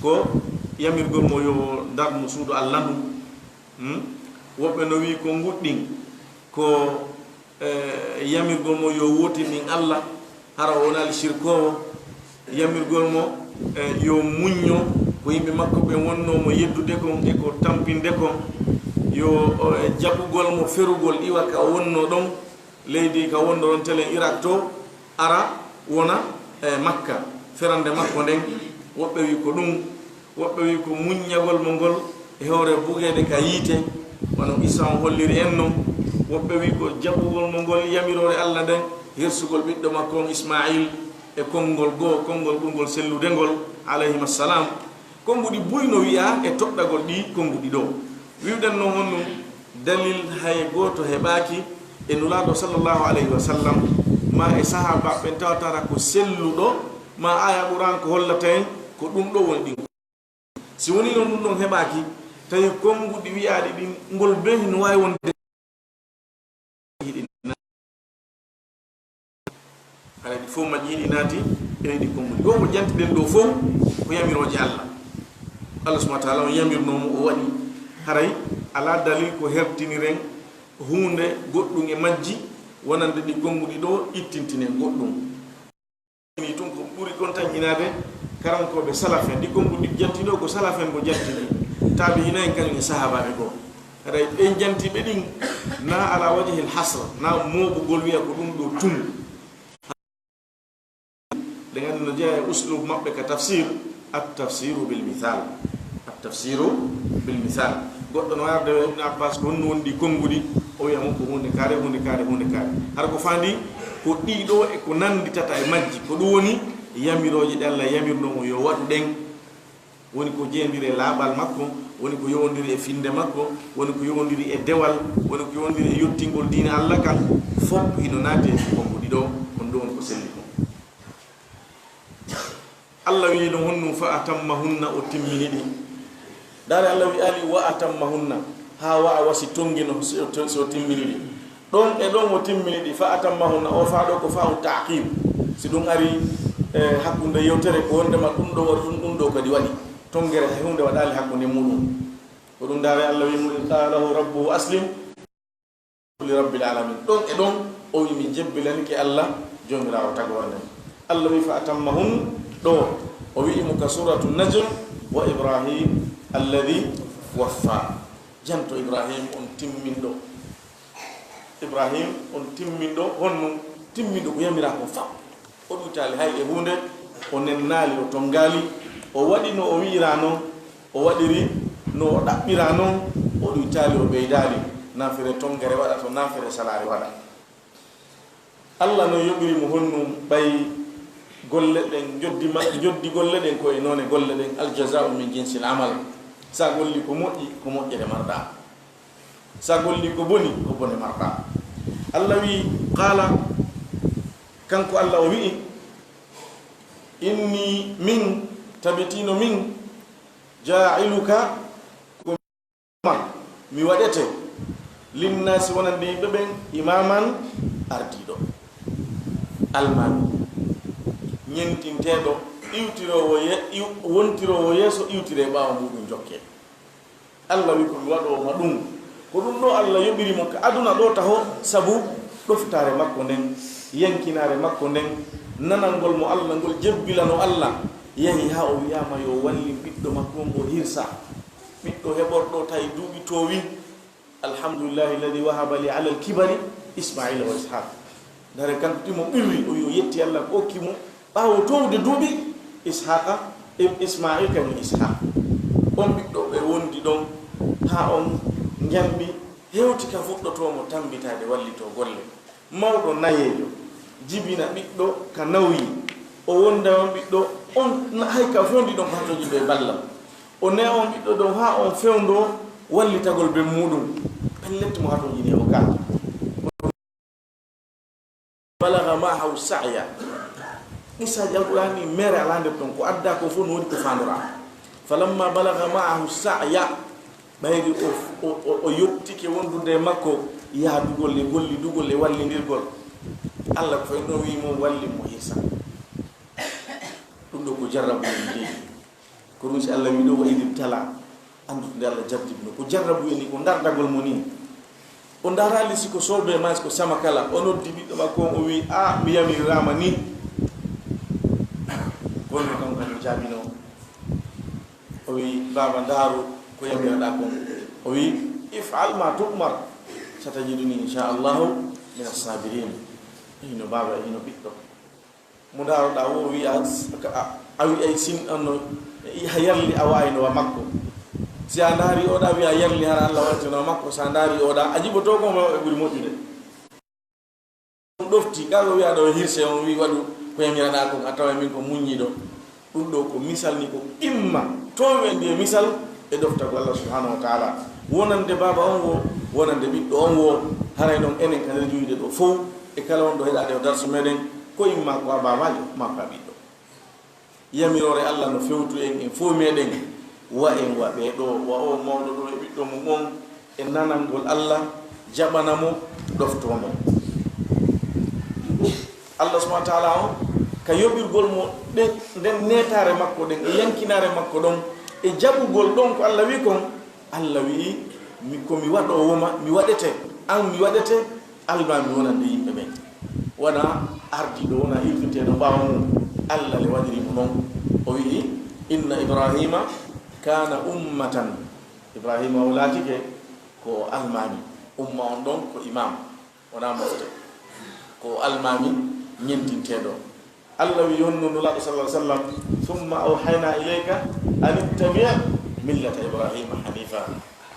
ko yamirgol mo yo darnu suudu Allah ndu. Hmm? Woɓɓe no wi'i konnguɗi ɗin, ko, e, yamirgol mo yo wootin ɗin Allah, hara o wonaali sirkoowo, yamirgol mo, e, yo muñño ko yimɓe makko ɓen wonnoo mo yeddude kon e ko tampinde kon, yo, o, e, jaɓugol mo ferugol iwa ka o wonnoo ɗon, leydi ka wonnoo ɗon telen Irak to, ara wona, e, Makka, ferande makko nden, woɓɓe wi ko ɗum. Woɓɓe wi ko muññagol mo ngol e hoore bugeede ka yiite, wano Isa on holliri en non. Woɓɓe wi ko jaɓugol mo ngol yamiroore Allah nden, hirsugol ɓiɗɗo makko on Ismail e konngol goo, konngol ɓurngol sellude ngol, alayhima salam. Konnguɗi buy no wi'aa e toɗɗagol ɗi konnguɗi ɗo. Wi'uɗen non honɗum? Dalil hay gooto heɓaaki e Nulaaɗo sallallahu alayhi wa sallam, maa e sahaabaaɓe ɓen tawata hara ko selluɗo, maa aaya Qur'aan ko hollata en ko ɗum ɗo woni ɗin. Si wonii non ɗum ɗon heɓaaki, tawi konnguɗi wi'aaɗi ɗin, ngol bee hino waawi wonde hiɗi na-, haray ɗi fof majji hiɗi naati e ɗi konnguɗi. Ɗo ko jantiɗen ɗo fof ko yamirooje Allah. Allah subhanahu wa ta'ala on yamirnoo mo, o waɗi. Haray alaa dalil ko hertiniren huunde goɗɗum e majji, wonande ɗi konnguɗi ɗo, ittintinen goɗɗum. Ni tun ko ɓuri kon tan ƴinaade karankooɓe salaf en, ɗi konnguɗi jantinoo ko salaf en ko jantini, taabi'ina en kañum e sahaabaaɓe goo. Haray ɓen jantiiɓe ɗin, na ala wajhil hasr, na mooɓugol wi'a ko ɗum ɗo tun. Ɗen anndi no jeyaa e uslub maɓɓe ka tafsir, at tafsiru bil misal. At tafsiru bil misal. Goɗɗo no arde Ibn Abbas ko honno woni ɗi konnguɗi, o wi'a mo ko huunde kaare, huunde kaare, huunde kaare. Hara ko faandi ko ɗii ɗoo e ko nannditata e majji, ko ɗum woni yamirooje ɗe Allah yamirnoo mo yo waɗu ɗen. Woni ko jeeyondiri e laaɓal makko, woni ko yowondiri e finnde makko, woni ko yowondiri e dewal, woni ko yowondiri e yottingol diine Allah kan, fof hino naati e konnguɗi ɗoo, on ɗoo on ko selli kon. Allah wi'i no honɗum, "Fa atammahunna", o timmini ɗi. Ndaare Allah wi'aali "wa atammahunna", haa wa'a wasi tongino si o, si o timmini ɗi. Ɗon e ɗon o timmini ɗi, "fa atammahunna", o faa ɗo ko fa'u ta'qib. Si ɗum ari, e, hakkunde yewtere ko wondema ɗum ɗo waɗi ɗum, ɗum ɗo kadi waɗi. Tongere hay huunde waɗaali hakkunde muɗum. Ko ɗum ndaare Allah wi'i mo, "Iz qala lahu rabbuhu aslim li rabbil alamin." Ɗon e ɗon o wi'i, "Mi jebbilanike Allah, Joomiraawo tagoore nden." Allah wi'i, "Fa atammahun", ɗo o wi'i mo ka Suratu Najm, "Wa Ibrahim alladhi waffa." Janto Ibrahim on timminɗo. Ibrahim on timminɗo, honno timminɗo ko yamiraa ko fap. O ɗuytaali hay e huunde, o nennaali, o tonngaali, o waɗi no o wi'iraa non, o waɗiri no o ɗaɓɓiraa non, o ɗuytaali, o ɓeydaali. Naafere tonngere waɗa to naafere salaare waɗa. Allah no yoɓiri mo honnum ɓay golle ɗen, njoddi ma-, njoddi golle ɗen ko e noone golle ɗen, al-jazaa'u min jinsil amal. Sa golli ko moƴƴi, ko moƴƴere marɗaa. Sa golli ko boni, ko bone marɗaa. Allah wi'i, qaala, kanko Allah o wi'i, inni min, tabitino min, jaa'iluka, ko ma, mi waɗete, linnaasi wonande yimɓe ɓen, imaaman, ardiiɗo, almaami, ñentinteeɗo, iwtiroowo ye-, iw-, wontiroowo yeeso, iwtiree ɓaawo muuɗum jokkee. Allah wi ko mi waɗoowo ma ɗum. Ko ɗum ɗo Allah yoɓiri mo ka aduna ɗo taho, sabu ɗoftaare makko nden, yankinaare makko nden, nanangol mo Allah ngol jebbilano Allah, yahi haa o wi'aama yo wallin ɓiɗɗo makko on o hirsa. Ɓiɗɗo heɓorɗo tawi duuɓi toowi. Alhamdulillahi alladhi wahaba li ala al-kibari Ismaila wa Ishaq. Ndare kanko timo ɓirri, o yo yetti Allah ko okki mo ɓaawo towde duuɓi Ishaqa, e Ismail kañum Ishaq. On ɓiɗɗo ɓe wondi ɗon haa on njanmi hewti ka fuɗɗotoo mo tambitaade wallitoo golle. Mawɗo nayeejo jibina ɓiɗɗo ka nawyi, o wonda on ɓiɗɗo, on na-, hay ka fondi ɗon ko hatoji ɓe ballal. O ne on ɓiɗɗo ɗon haa on fewndo wallitagol ben muuɗum. Pellet mo hatojini o ka. Balaga ma'ahu sa'ya. Qissaaji Alqur'aani mere alaa nder ton. Ko addaa ko fof no woodi ko faandoraa. Falamma balaga ma'ahu sa'ya. Ɓayri o, o, o, o yottike wondude e makko, yaadugol e gollidugol e wallindirgol. Allah ko fayno wi'i mo, walli mo Iisa. Ɗum ɗo ko jarrabu en jeyi. Ko ɗum si Allah wi'i ɗo, "Wa idh ibtala." Anndu nde Allah jarribi mo. Ko jarrabu en ni, ko dardagol mo ni. O ndaaraali si ko soobee maa, si ko sama kala. O noddi ɓiɗɗo makko on, o wi'i, "Ah, mi yamiriraama ni." Kono kanko kadi o jaabino. O wi'i, "Baaba, ndaaru ko yamiraɗaa kon." O wi'i, "If'al ma tu'mar, satajiduni insha Allahu mina sabirin." Hino baaba, hino ɓiɗɗo. Mo ndaaroɗaa wo, o wi'a, a, a wi'ay sin, on no, a yarli a wa'ayno wa makko. Si a ndaari oɗa, wi'a yarli hara Allah wa'ayno wa makko. Si a ndaari oɗa, a jiɓoto ko mo e ɓuri moƴƴude. On ɗofti, ka o wi'a ɗo hirse, on wi'i, "Waɗu ko yamiraɗaa kon," a tawa min ko muññiɗo. Ɗum ɗo ko misal ni, ko qimma, toowendi e misal e ɗoftagol Allah subhanahu wa ta'ala. Wonande baaba on wo, wonande ɓiɗɗo on wo, haray non enen ka nder juulde ɗo fow, e kala wonɗo heɗaade o darsu meɗen, ko imma ko a baabaajo, ma ko a ɓiɗɗo. Yamiroore Allah no fewtu en, en fow meɗen, wa en wa ɓee ɗo, wa o mawɗo ɗo e ɓiɗɗo mum on, e nanangol Allah, jaɓana mo, ɗoftoo mo. Allah subhanahu wa ta'ala on, ka yoɓirgol mo ɗe-, nden neetaare makko ɗen, e yankinaare makko ɗon, e jaɓugol ɗon ko Allah wi'i kon, Allah wi'i, "Mi, ko mi waɗoowo ma, mi waɗete, an mi waɗete, almaami wonande yimɓe ɓen." Wona ardiiɗo, wona iwtinteeɗo ɓaawo mum. Allah le waɗiri mo non. O wi'i, "Inna Ibrahima kana ummatan." Ibrahima o laatike ko almaami. Umma on ɗon ko imam. Wona mofte. Ko almaami ñentinteeɗo. Allah wi'i honno Nulaaɗo sallallahu alaihi wasallam, "Thumma awhayna ilayka an ittabi' millata Ibrahima hanifa."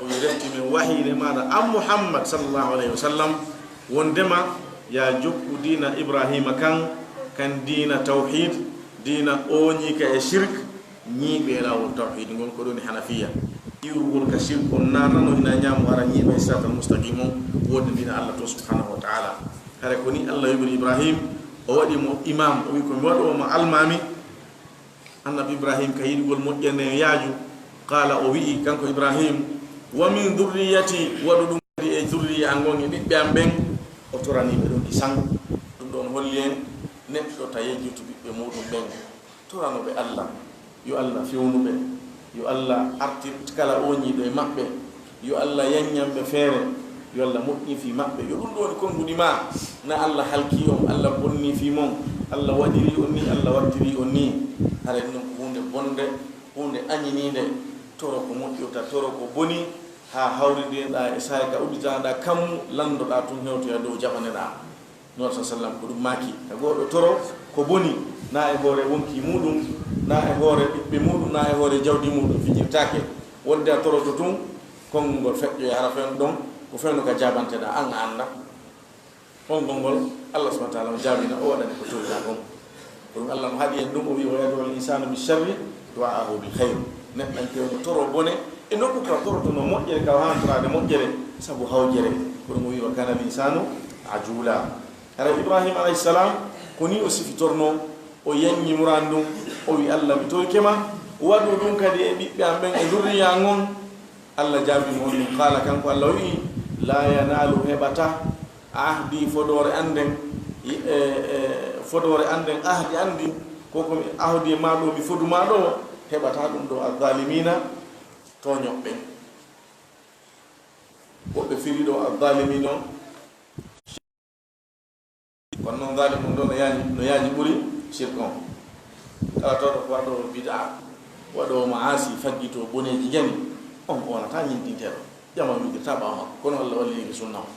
O wi'i refti min wahiire maaɗa an Muhammad sallallahu alaihi wasallam, wondema ya jokku diina Ibrahima kan, kan diina tawhid, diina ooñiika e shirk, ñiiɓe e laawol tawhid ngol, ko ɗum woni hanafiya. Iwrugol ka shirk on naatano ina ñaamo hara ñiiɓe e siratal mustaqim on, wonde diina Allah to subhanahu wa ta'ala. Hare ko ni Allah yoɓiri Ibrahim, o waɗi mo imam, o wi'i, "Ko mi waɗoowo ma almaami." Annabi Ibrahim ka yiɗugol moƴƴere nden yaaju, qaala, o wi'i kanko Ibrahim, "Wa min dhurriyyati," waɗu ɗum kadi e zurriya an ngon e ɓiɓɓe am ɓen, o torani ɓe ɗum isan. Ɗum ɗon holli en neɗɗo ta yejjutu ɓiɓɓe muɗum ɓen. Torano ɓe Allah, yo Allah fewnu ɓe, yo Allah artir kala ooñiiɗo e maɓɓe, yo Allah yanñan ɓe feere, yo Allah moƴƴin fii maɓɓe. Yo ɗum ɗo woni konguɗi maa, na Allah halkii on, Allah bonnii fii mon, Allah waɗirii on nii, Allah wattirii on nii. Hara ɗum ko huunde bonnde, huunde añiniinde, toro ko moƴƴuta, toro ko boni, haa hawrindireɗaa e saare ka udditaɗaa kammu, lanndoɗaa tun hewtoya dow jaɓaneɗaa. Nuuhu alayhi salaam ko ɗum maaki, ka goɗɗo toro ko boni, na e hoore wonkii muuɗum, na e hoore ɓiɓɓe muuɗum, na e hoore jawdi muuɗum fijirtaake. Wonde a toroto tun, konngol ngol feƴƴoya, hara fewndo ɗon, ko fewndo ka jaabanteɗaa, an a annda. Konngol ngol, Allah subhanahu wa ta'ala o jaabina, o waɗani ko toroɗaa kon. Ko ɗum Allah no haɗi en ɗum, o wi'i, "Wa yad'u al-insanu bi sharri du'aahu bil khayr." Neɗɗanke no toro bone, e nokku ka torotono moƴƴere, ka hantoraade moƴƴere, sabu hawjere. Ko ɗum o wi'i, "Wa kana al-insanu ajula." Hara Ibrahim alayhi salam, ko ni o sifitorno, o yanñi muraan ɗum, o wi'i, "Allah, mi torike ma, waɗu ɗum kadi e ɓiɓɓe am ɓen, e zurriya an on." Allah jaabii mo on ɗum, qaala, kanko Allah wi'i, "La yanaalu, heɓata, ahdi, fodoore an nden, e, e, fodoore an nden, ahdi an ndin, ko ko mi ahdi e maa ɗo, mi fodu maa ɗo, heɓata ɗum ɗo, az-zaalimiina, tooñooɓe ɓen." Woɓɓe firi ɗo az-zaalimiina on, kono noon, zaalimun ɗo no yaaji, no yaaji ɓuri shirk on. Kala tawɗo ko waɗoowo bid'a, waɗoowo maasi, faggitoo boneeji jani, on o wonataa ñintinteeɗo. Jama wiidirtaa ɓaawo makko, kono Allah wallini ko sunna on.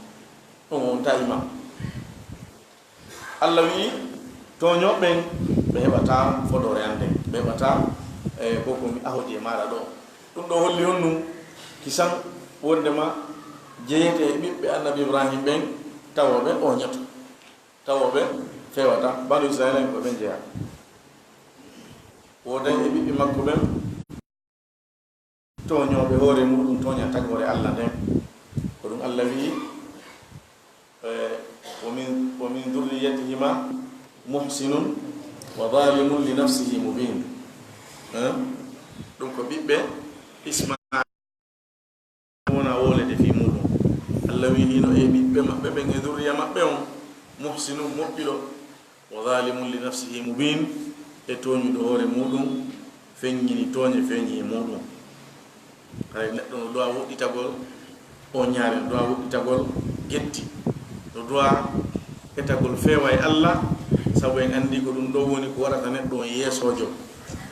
On o wontaa imam. Allah wi'i, tooñooɓe ɓen, ɓe heɓataa fodoore an nden, ɓe heɓataa, e, ko ko mi ahodi e maaɗa ɗo. Ɗum ɗo holli honɗum? Kisan wondema jeyete e ɓiɓɓe Annabi Ibrahim ɓen, tawa ɓe ooñataa, tawa ɓe feewataa. Banu Israila en ko ɓen jeyaa. Wooday e ɓiɓɓe makko ɓen tooñooɓe hoore muɗum, tooña tagoore Allah nden. Ko ɗum Allah wi'i, e, "Wa min, wa min dhurriyyatihima muhsinun wa zalimun li nafsihi mubin." Eh? Ɗum ko ɓiɓɓe Ismail wona wolede fii muɗum. Allah wi'i hino e ɓiɓɓe maɓɓe ɓen e zurriya maɓɓe on, muhsinun, moƴƴuɗo, wa zalimun li nafsihi mubin, e tooñuɗo hoore muɗum, feññini tooñe, feeñi e muɗum. Haray neɗɗo no duwaa woɗɗitagol ooñaare, no duwaa woɗɗitagol getti, no duwaa etagol feewa e Allah, sabu en anndi ko ɗum ɗo woni ko waɗata neɗɗo on yeesoojo.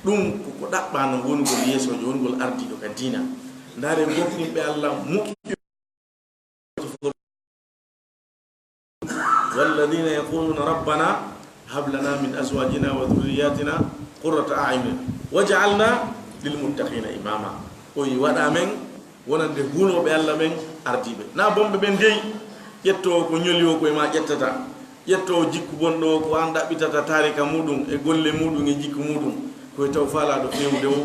Ɗum ko ko ɗaɓɓaano wonugol yeesoojo, wonugol ardiiɗo ka diina. Ndaare gomɗinɓe Allah muɓɓe. والذين يقولون ربنا هب لنا من أزواجنا وذرياتنا قرة أعين واجعلنا للمتقين إماما. O wi waɗa men wonande hulooɓe Allah ɓen ardiiɓe. Na bonɓe ɓen dey, ƴettoowo ko ñoli o ko e ma ƴettata. Ƴettoowo jikku bonɗo o ko an ɗaɓɓitata taarika muɗum e golle muɗum e jikku muɗum. Ko e taw faalaaɗo feewde o,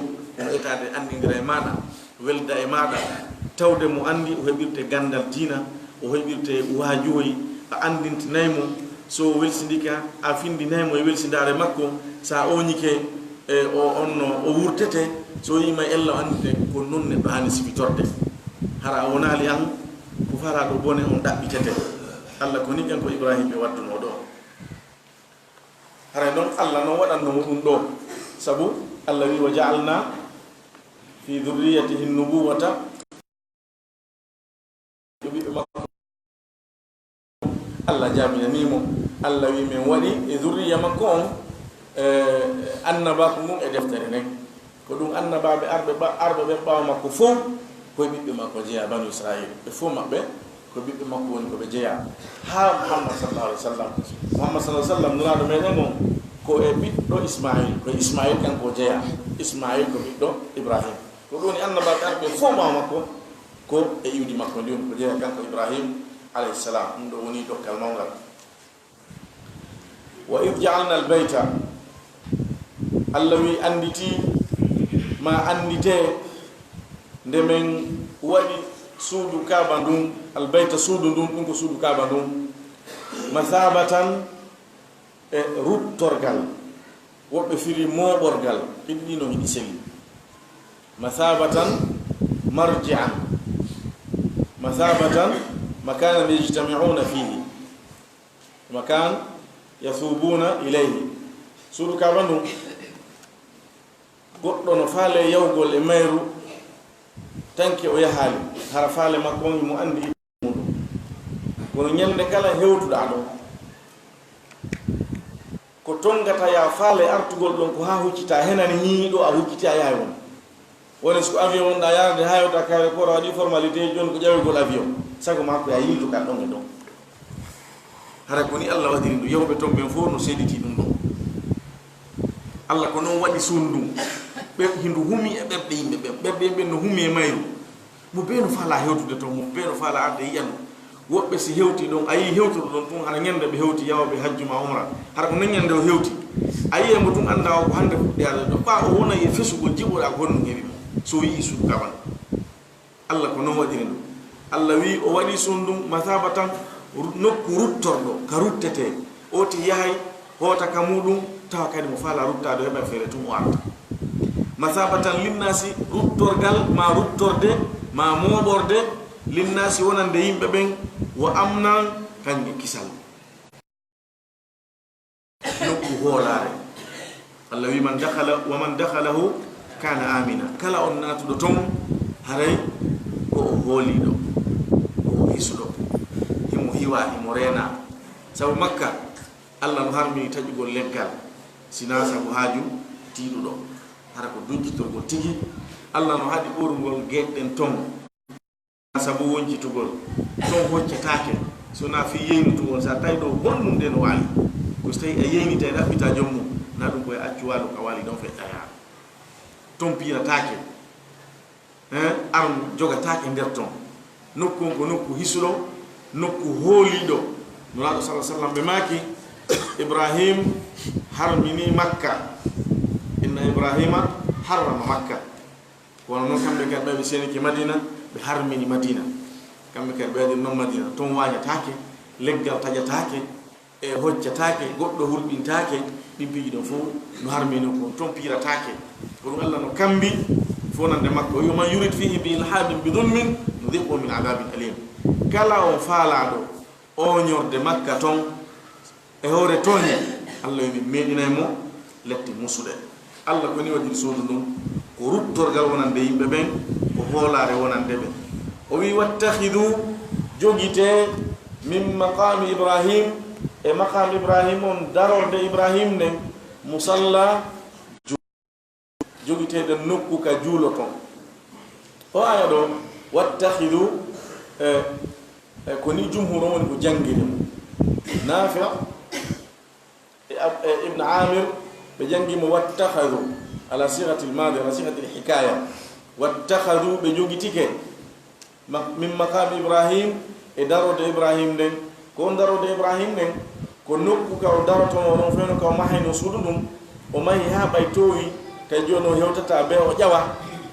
no etaade anndindira e maaɗa, welda e maaɗa, tawde mo anndi o heɓirte ganndal diina, o heɓirte waajuhoy, a anndintinay mo, so o welsindike, a findinay mo e welsindaare makko, so a ooñike, e o, on no o wurtete, so o yi'ii ma ella o anndite ko non neɗɗo haani sifitorde. Hara a wonaali an, ko faalaaɗo bone on ɗaɓɓitete. Allah ko ni kanko Ibrahim ɓe waddunoo ɗo. Haray non Allah non waɗanno mo ɗum ɗo. Sabu Allah wi, "Wa ja'alna fi dhurriyyatihi nubuwata." Ɓiɓɓe makko. Allah jaaminanii mo. Allah wi, "Min waɗi e zurriya makko on, eh, annabaaku ngun e deftere nden." Ko ɗum annabaaɓe arɓe ɓa-, arɓe ɓen ɓaawo makko fow, ko e ɓiɓɓe makko jeyaa, Banu Isra'iila. Ɓe fow maɓɓe, ko ɓiɓɓe makko woni ko ɓe jeyaa. Haa Muhammad sallallahu alaihi wasallam. Muhammad sallallahu alaihi wasallam, nulaaɗo meɗen on, ko e ɓiɗɗo Ismail, ko e Ismail kanko o jeyaa. Ismail ko ɓiɗɗo Ibrahim. Ko ɗum woni annabaaɓe arɓe fow ɓaawo makko, ko e iwdi makko ndi woni ko jeyaa kanko Ibrahim alayhi salam. Ɗum ɗo woni dokkal mawngal. "Wa idh ja'alna al-bayta," Allah wi, annditi, ma anndite, nde men waɗi suudu Kaaba ndun, al-bayta, suudu ndun, ɗum ko suudu Kaaba ndun, mathabatan, e ruttorgal, woɓɓe firi mooɓorgal, ɗiɗi ɗi no hiɗi selli. Mathabatan, marji'an. Mathabatan, makanan yajtami'una fihi. Makan yathubuna ilayhi. Suudu Kaaba ndun, goɗɗo no faale yawgol e mayru, tanke o yahaali, hara faale makko on himo anndi muɗum. Kono ñande kala hewtuɗaa ɗon, ko tongata ya faale artugol ɗon, ko haa huccitaa, henani ñiiɗo a huccitii a yahay won. Woni so ko avion wonɗa yaarde, haa yewta kayre koora, waɗi formalité, jooni ko ƴawegol avion. Sago maa ko ya yiltu ka ɗon e ɗon. Hara ko ni Allah waɗiri ndu, yewɓe ton ɓen fof no seediti ɗum ɗon. Allah ko noon waɗi suudu ndun. Ɓe, hindu humi e ɓerɗe yimɓe ɓen. Ɓerɗe yimɓe ɓen no humi e mayru. Mo bee no faalaa hewtude ton, mo bee no faalaa arde yi'a ndu. Woɓɓe si hewtii ɗon, a yii hewtuɗo ɗon tun, hara ñande ɓe hewti yawɓe hajju maa umra. Hara ko nden ñande o hewti. A yi'ay mo tun, anndaa o ko hannde fuɗɗi arde ɗo. Ɓaa o wonay e fesugol, jiɓoɗaa ko honɗum heɓi mo. So o yi'ii suudu Kaaba ndun. Allah ko non waɗiri ndu. Allah wi'i o waɗi suudu ndun masaabatan, ru-, nokku ruttorɗo, ka ruttetee. Ooti yahay, hoota ka muuɗum, tawa kadi mo faalaa ruttaade, o heɓay feere tun o arta. Masaabatan linnaasi, ruttorgal, maa ruttorde, maa mooɓorde, linnaasi wonande yimɓe ɓen, wa amnan, kañum e kisal. Nokku hoolaare. Allah wi'i, "Man dakhala, wa man dakhalahu kana amina." Kala on naatuɗo ton, haray ko o hooliiɗo, ko o hisuɗo. Himo hiwa, himo reena. Sabu Makka, Allah no harmini taƴugol leggal, sinaa sabu haaju tiiɗuɗo. Hara ko duñcitorgol tigi. Allah no haɗi ɓorugol geɗe ɗen ton. Sabu woncitugol, ton hoccataake, so na fii yeynutugol, so a tawi ɗo honɗum nde no waali. Ko so tawi a yeynita e ɗaɓɓita joom mum, na ɗum ko e accu waalu ka waali ɗon feƴƴa yaha. Ton piirataake, eh, arm jogataake nder ton. Nokku on ko nokku hisuɗo, nokku hooliiɗo. Nulaaɗo sallallahu alaihi wasallam ɓe maaki, Ibrahim harmini Makka. Inna Ibrahima harrama Makka. Kono noon, kamɓe kadi ɓe ɓe senike Madina, ɓe harmini Madina. Kamɓe kadi ɓe waɗi noon Madina. Toon waañataake, leggal taƴataake, e hoccataake, goɗɗo hulɓintaake, ɗin piiji ɗon fof no harmini ko toon piirataake. Ko ɗum Allah no kambi fo nande makko. Yo man yurid fihi bi ilhadin bi zulmin, nudhiqhu min adabin alim. Kala on faalaaɗo ooñorde Makka ton e hoore tooñe, Allah yo min meeɗinay mo lette musuɗe. Allah ko ni waɗiri suudu ndun, ko ruttorgal wonande yimɓe ɓen, ko hoolaare wonande ɓe. O wi'i, "Wattakhidhu, jogitee, min maqami Ibrahim, e maqam Ibrahim on, darorde Ibrahim nden, musalla, jogiteeɗen nokku ka juuloton." O aya ɗo, "Wattakhidhu", e, e, ko ni jumhur on woni ko janngiri mo. Nafi' e Ab-, e Ibn Amir, ɓe janngi mo, "Wattakhadhu", ala sighatil madi, ala sighatil hikaya. "Wattakhadhu", ɓe jogitike. Ma-, min maqami Ibrahim, e darode Ibrahim nden. Ko on darode Ibrahim nden, ko nokku ka o darotonoo ɗon, fewno ka o mahayno suudu ndun. O mahi haa ɓay toowi, tawi jooni o hewtataa bee o ƴawa.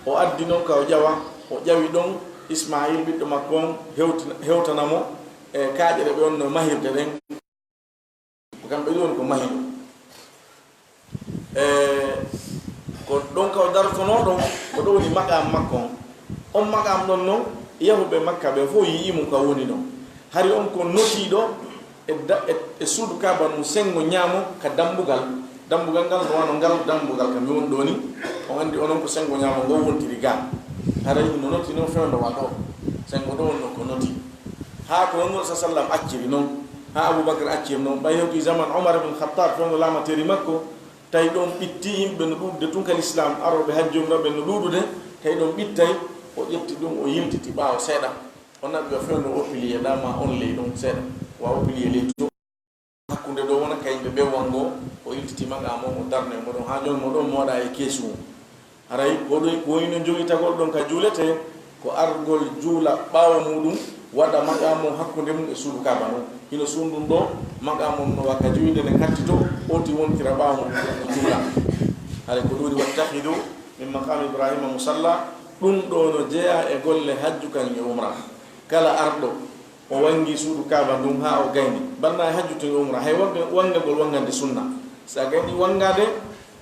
O addi non ka o ƴawa, o ƴawi ɗon Ismaayil, ɓiɗɗo makko on, hewtina-, hewtana mo, e kaaƴe ɗe ɓe wonno mahirde ɗen. Ko kamɓe ɗon ko mahi ɗum. E ko ɗon ka o dartonoo ɗon, ko ɗo woni maqaam makko on. On maqaam ɗon non, yahuɓe Makka ɓe fof yi'i mo ka woni ɗon. Hari on ko notiiɗo e da-, e, e suudu Kaaba ndun, senngo ñaamo ka dambugal. Dambugal ngal no wano ngal dambugal ka mi woni ɗo ni. On anndi onon ko senngo ñaamo ngo wontiri ga. Haray no noti non fewndo wa ɗo. Senngo ɗo wonno ko noti. Haa ko Nulaaɗo sallam acciri non, haa Abubakar acciri non, ɓay hewti zaman Umar ibn Khattab, fewndo laamateri makko, tawi ɗon ɓitti yimɓe no ɗuuɗude tun ka Lislaam, arooɓe hajji umra ɓen no ɗuuɗude, tawi ɗon ɓittay, o ƴetti ɗum, o yiltiti ɓaawo seeɗa. O naɓi o fewndo o pilier, ɗama on ley ɗon seeɗa, wa o pilier ley to. Hakkunde ɗo wona ka yimɓe ɓe wango, o yiltiti maqaam on, o darne mo ɗon, haa jooni mo ɗon mooɗa e keesu mum. Haray ko ɗo, ko woni no jogitagol ɗon ka juuletee, ko argol juula ɓaawo muuɗum, waɗa maqaam on hakkunde mum e suudu Kaaba ndun. Hino suudu ndun ɗo, maqaam on no wa ka juulde nden hatti to, oti wontira ɓaawo muuɗum juula. Haray ko ɗum woni, "Wattakhidhu min maqami Ibrahima musalla", ɗum ɗo no jeyaa e golle hajju kan e umra. Kala arɗo o wangi suudu Kaaba ndun haa o gayni. Banna e hajju tun e umra, hay wanga-, wangagol wangande sunna. Si a gayni wangade,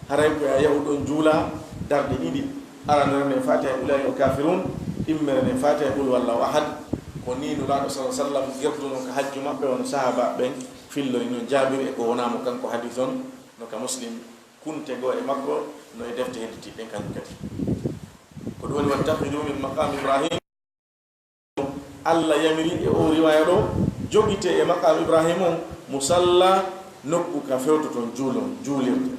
haray ko a yahu ɗon juula darɗe ɗiɗi. Aranere nden Faatiha e Qul ya ayyuhal kafirun, ɗimmere nden Faatiha e Qul huwallahu ahad. Ko nii Nulaaɗo sallallahu alaihi wasallam gerduno ka hajju maɓɓe, wano sahaaba ɓen fillori non Jaabir e ko wonaa mo kanko hadis on, no ka Muslim, kunte goo e makko, no e defte hedditiɗɗen kanjum kadi. Ko ɗum woni, "Wattakhidhu min maqami Ibrahim." Allah yamiri e o riwaaya ɗo, jogite e maqam Ibrahim on musalla, nokku ka fewtoton juulon, juulirde.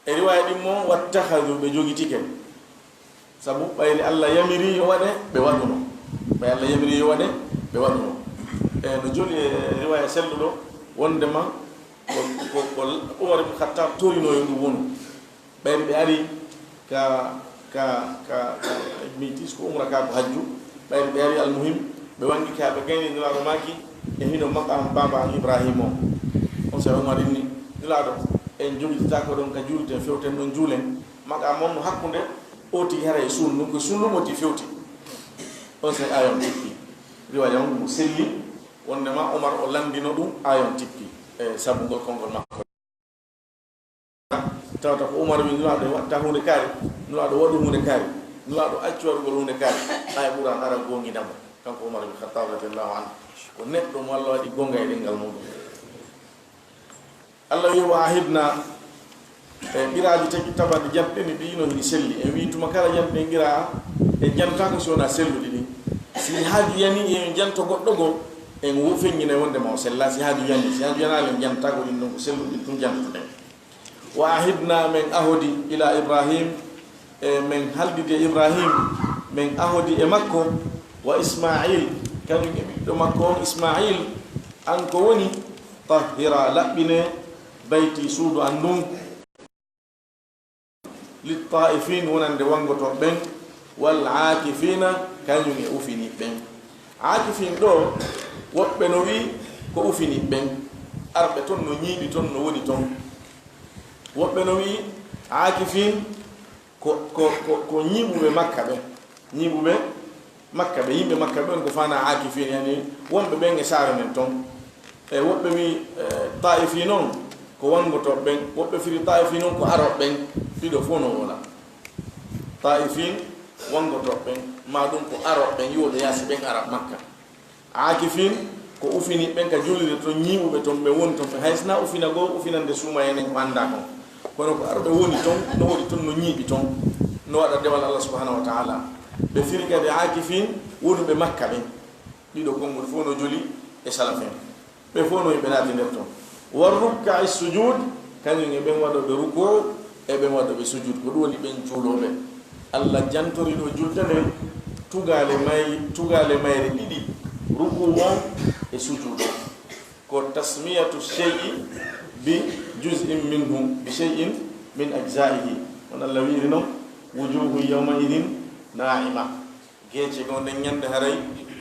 E riwaaya ɗimmo, "Wattakhadhu", ɓe jogitike. Sabu ɓayri Allah yamiri yo waɗe, ɓe waɗuno. Ɓay Allah yamiri yo waɗe, ɓe waɗuno. E no joli e riwaya selluɗo, wondema ko, ko, ko Umar ibn Khattab torino yo ɗum wonu. Ɓayri ɓe ari ka, ka, ka, ka, mi tis ko umra ka ko hajju. Ɓayri ɓe ari almuhim, ɓe wangi ka, ɓe gayni Nulaaɗo maaki, e hino maqam baba an Ibrahim o. On sa Umar inni, Nulaaɗo, en jogitata ko ɗon ka juulten, fewten ɗon juulen. Maqam on no hakkunde o tigi hara e suudu ndun, ko suudu ndun o tigi fewti. On sa ayon tippi. Riwaya on mo selli, wondema Umar o landino ɗum, ayon tippi. E sabu ngol konngol makko. Tawata ko Umar wi Nulaaɗo e watta huunde kaari, Nulaaɗo waɗu huunde kaari, Nulaaɗo accu waɗugol huunde kaari, ɓay ɓuran ara goongindamo, kanko Umar ibn Khattab radiyallahu anhu. Ko neɗɗo mo Allah waɗi goonga e ɗemngal muɗum. Allah wi, "Wa ahidna," e qiraaji tagi tabaɗi janɗeni ɗi no hini selli. En wi tuma kala janɗen qira, en janta ko si wona selluɗi ɗin. Si haaju yani en janto goɗɗo go, en wo feññina wonde ma o sella, si haaju yani, si haaju yanaali en janta ko ɗin ɗon ko selluɗi ɗin tun jantoɗen. Wa ahidna, men ahodi, ila Ibrahim, e men haldidi e Ibrahim, men ahodi e makko, wa Ismail, kañum e ɓiɗɗo makko on Ismail, an ko woni, tahhira, laɓɓine, bayti, suudu an ndun, lit taifin, wonande wangotooɓe ɓen, wal aakifina, kañum e ufiniiɓe ɓen. Aakifin ɗo, woɓɓe no wi'i ko ufiniiɓe ɓen, arɓe ton no ñiiɓi ton, no woni ton. Woɓɓe no wi'i aakifin ko, ko, ko, ko ñiiɓuɓe Makka ɓen. Ñiiɓuɓe Makka ɓe, yimɓe Makka ɓen ko fana aakifin, yani wonɓe ɓen e saare men ton. E woɓɓe wi, e, taifin on ko wangotooɓe ɓen, woɓɓe firi taifin on ko arooɓe ɓen, ɗiɗo fof no wona. Taifin, wangotooɓe ɓen, ma ɗum ko arooɓe ɓen, yiwooɓe yaasi ɓen ara Makka. Aakifin, ko ufini ɓen ka juulirde ton, ñiiɓuɓe ton, ɓe woni ton, ɓe hay sina ufina goo, ufinande suuma en en ko anndaa kon. Kono ko arɓe woni ton, no woni ton, no ñiiɓi ton, no waɗa dewal Allah subhanahu wa ta'ala. Ɓe firi kadi aakifin, wonuɓe Makka ɓen. Ɗiɗo konngol fof no joli e salaf en. Ɓe fof no ɓe naati nder ton. War rukka'i sujud, kañum e ɓen waɗooɓe rukuu, e ɓen waɗooɓe sujud, ko ɗum woni ɓen juulooɓe. Allah jantori ɗo julde nden, tugaale may-, tugaale mayre ɗiɗi, rukuu on e sujud on. Ko tasmiyatu shay'i bi juz'in minhu, bi shay'in min ajza'ihi. On Allah wi'iri non, "Wujuhun yawma idhin na'ima." Geece goo nden ñande haray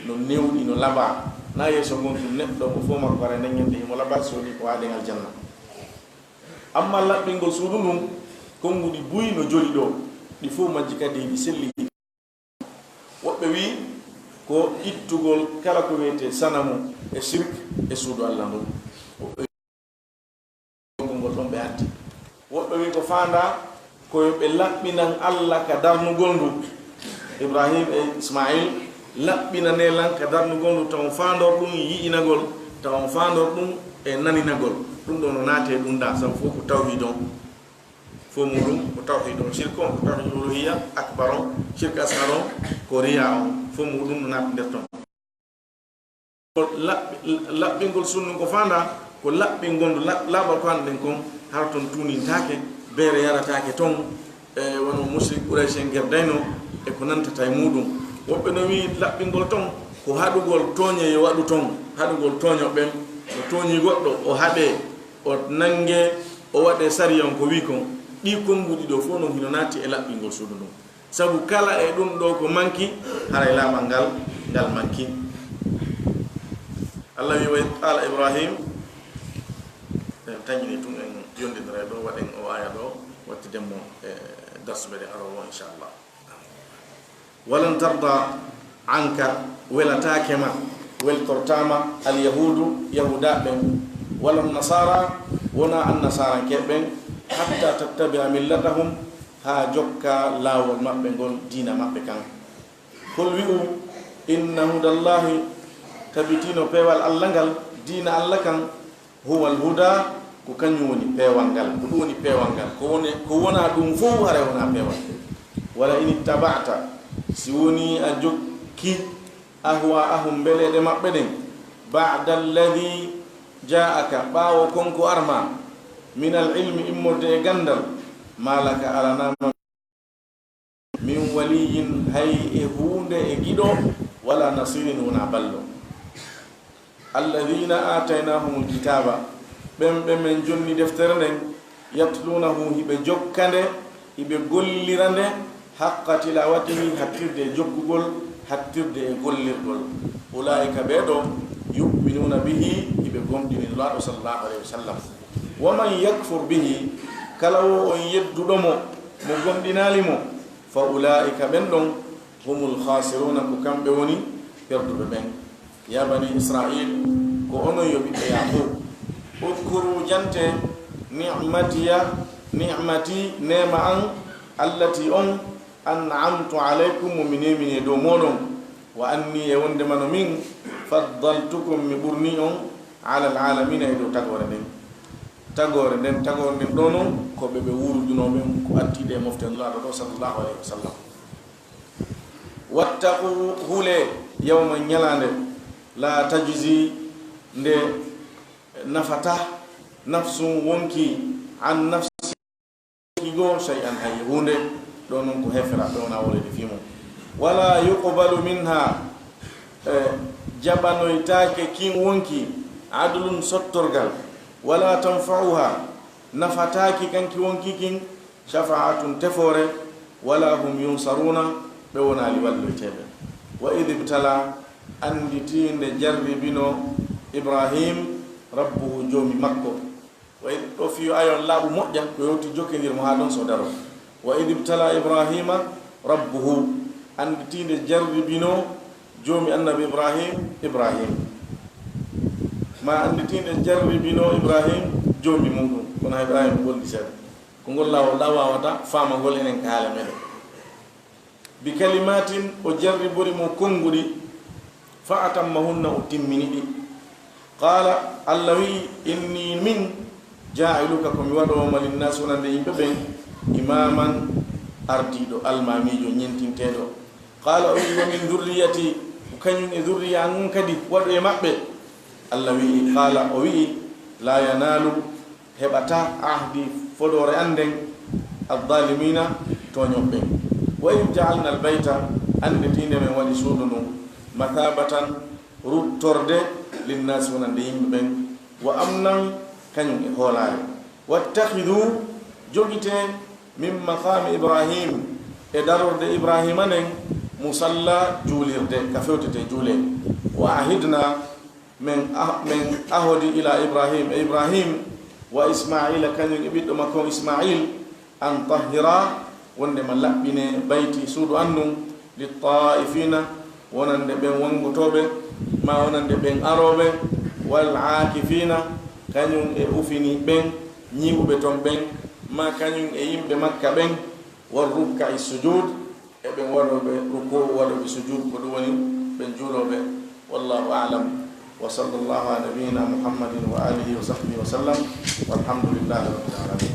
no newɗi, no labaa. Na yeeso ngon ɗum neɗɗo mo fof makko haray nden ñande himo labaa, so woni ko waaden aljanna. Amma laɓɓingol suudu ndun, konnguɗi buy no joli ɗo, ɗi fof majji kadi hiɗi selli. Woɓɓe wi'i ko ittugol kala ko wiyetee sanamu e shirk e suudu Allah ndun. Woɓɓe konngol ɗon ɓe addi. Woɓɓe wi'i ko faandaa ko yo ɓe laɓɓinan Allah ka darnugol ndu. Ibrahim e Ismail laɓɓinanee lan ka darnugol ndu, taw faandor ɗum yi'inagol, taw faandor ɗum e naninagol. Ɗum ɗo no naatee ɗum ɗaa, sabu fof ko tawhid on. Fof muɗum ko tawhid on. Shirk on ko tawhid uluhiyya akbar on, shirk asghar on ko riya on. Fof muɗum no naati nder ton. Ko laɓɓi-, laɓɓingol sunnu ko faandaa, ko laɓɓingol ndu la-, laaɓal ko annduɗen kon, hara ton tuunintaake, beere yarataake ton, e wano mushrik Quraysh en gerdayno, e ko nantata e muɗum. Woɓɓe no wi'i laɓɓingol ton, ko haɗugol tooñe yo waɗu ton, haɗugol tooño ɓen, o tooñi goɗɗo, o haɓee, o nanngee, o waɗee sariya on ko wi'i kon. Ɗii konnguɗi ɗoo fof non hino naati e laɓɓingol suudu ndun. Sabu kala e ɗum ɗoo ko manki, haray laaɓal ngal, ngal manki. Allah wi, "Wa idh qala Ibrahim," en tañini tun, en yondindiray ɗo, waɗen o aya ɗo, wattiden mo e darsu meɗen aroowo, inchallah. "Walan tarda anka," welataake ma, weltortaama, "al yahudu," yahuda ɓen, "walan nasara," wona annasaranke ɓen, "hatta tattabi'a millatahum," haa jokka laawol maɓɓe ngol, diina maɓɓe kan. Qul wi'u, "Inna hudallahi," tabitino peewal Allah ngal, diina Allah kan, "huwal huda," ko kañum woni peewal ngal, ko ɗum woni peewal ngal, ko woni, ko wonaa ɗum fof haray wonaa peewal. "Wala in ittaba'ta," si wonii a jokki, "ahwa'ahum," mbeleeɗe maɓɓe ɗen, "ba'da alladhi ja'aka," ɓaawo kon ko arma, "minal ilmi," immorde e ganndal, "ma laka," alanaa ma min waliyyin, hay e huunde e giɗo, wala nasirin, wona ballo. Alladhina ataynahumul kitaba, ɓen ɓe men jonni deftere nden, yatlunahu, hiɓe jokka nde, hiɓe gollira nde, haqqa tilawatihi, hattirde e jokkugol, hattirde e gollirgol. Ulaika, ɓee ɗo, yu'minuna bihi, hiɓe gomɗini Nulaaɗo sallallahu alayhi wa sallam. Wa man yakfur bihi, kala wo on yedduɗo mo, mo gomɗinaali mo, fa ulaika, ɓen ɗon, humul khasiruna, ko kamɓe woni perduɓe ɓen. Ya bani Israil, ko onon yo ɓiɓɓe Yaqub. Udkuru, jante, ni'matiya, ni'mati, neema an, allati, on, an'amtu alaykum, mo mi neemini e dow mooɗon, wa anni, e wondema no min, faddaltukum, mi ɓurni on, ala alalamina, e dow tagoore nden. Tagoore nden, tagoore nden ɗo non, ko ɓe ɓe wuurudunoo ɓen, ko addiiɗe e mofte Nulaaɗo ɗo, sallallahu alayhi wa sallam. Wattaqu, hulee, yawman, ñalaande, la tajzi, nde nafata, nafsun, wonki, an nafsi, wonki goo, shay'an, hay huunde, ɗo non ko heferaaɓe wona wolede fii mum. Wala yuqbalu minha, e, jaɓanoytaake kin wonki, adlun, sottorgal, wala tanfa'uha, nafataaki kanki wonki kin, shafa'atun, tefoore, wala hum yunsaruna, ɓe wonaali walloyteeɓe. Wa idh ibtala, anditii nde jarribino Ibrahim, rabbuhu, Joomi makko. Wa idh, ɗo fii yo ayon laaɓu moƴƴa, ko yowti jokkindir mo haa ɗon so daro. Wa idh ibtala Ibrahima rabbuhu, anditii nde jarribino Joomi Annabi Ibrahim, Ibrahim. Ma anditii nde jarribino Ibrahim Joomi muɗum, kono haa Ibrahim golli seeɗa. Ko ngol laawol ɗaa waawata faamagol enen ka haala meɗen. Bi kalimatin, o jarribori mo konnguɗi, fa atammahunna, o timmini ɗi. Qaala, Alla wi'i, inni min, jaa'iluka, ko mi waɗoowo ma, linnaasi, wonande yimɓe ɓen, imaaman, ardiiɗo, almaamiijo, ñentinteeɗo. Qaala, o wi'i, wa min dhurriyati, ko kañum e dhurriya an on kadi, waɗu e maɓɓe. Alla wi'i, qaala, o wi'i, laa yanaalu, heɓataa, ahdi, fodoore an nden, adh-dhaalimiina, tooñooɓe ɓen. Wa idh ja'alna al-bayta, anditii nde men waɗi suudu ndun, mathaabatan, ruttorde, linnaasi, wonande yimɓe ɓen, wa amnan, kañum e hoolaare. Wattakhidhu, jogitee, min maqaami Ibrahim, e darorde Ibrahima nden, musalla, juulirde, ka fewtetee juulee. Wa ahidna, men ah-, men ahodi ila Ibrahim, e Ibrahim, wa Ismaila, kañum e ɓiɗɗo makko on Ismail, an tahhira, wonde ma laɓɓine, bayti, suudu an ndun, lit-taa'ifina, wonande ɓen wangotooɓe, ma wonande ɓen arooɓe, wal aakifina, kañum e ufini ɓen, ñiiɓuɓe ton ɓen, ma kañum e yimɓe Makka ɓen, war rukka'i sujud, e ɓen waɗooɓe rukuu, waɗooɓe sujud, ko ɗum woni ɓen juulooɓe. Wallahu a'lam. Wa sallallahu ala nabiyyina Muhammadin wa alihi wa sahbihi wa sallam. Walhamdulillahi rabbil alamin.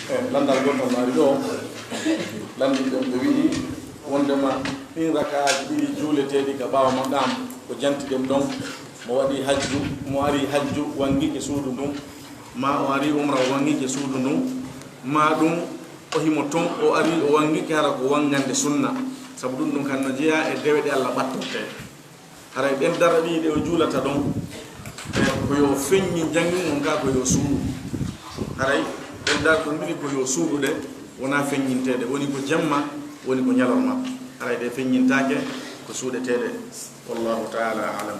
E, lanndal gootal no ari ɗo, lanndiiɓe ɓe wi'i wondema ɗin rakaaji ɗiɗi juuleteeɗi ka ɓaawo maqaam ko jantiɗen ɗon, mo waɗi hajju, mo ari hajju wangike suudu ndun, ma o ari umra wangike suudu ndun, ma ɗum o himo ton o ari o wangike hara ko wangande sunna, sabu ɗum ɗum kan no jeyaa e dewe ɗe Alla ɓattorte. Haray ɗen darɗe ɗiɗi ɗe o juulata ɗon, e, ko yo feññin, janngin on ka ko yo suuɗu. Haray ɗen darɗe ɗon ɗiɗi ko yo suuɗuɗe, wonaa feññinteeɗe. Woni ko jemma, woni ko ñalorma. Haray ɗe feññintaake, ko suuɗeteeɗe. Wallahu ta'ala a'lam.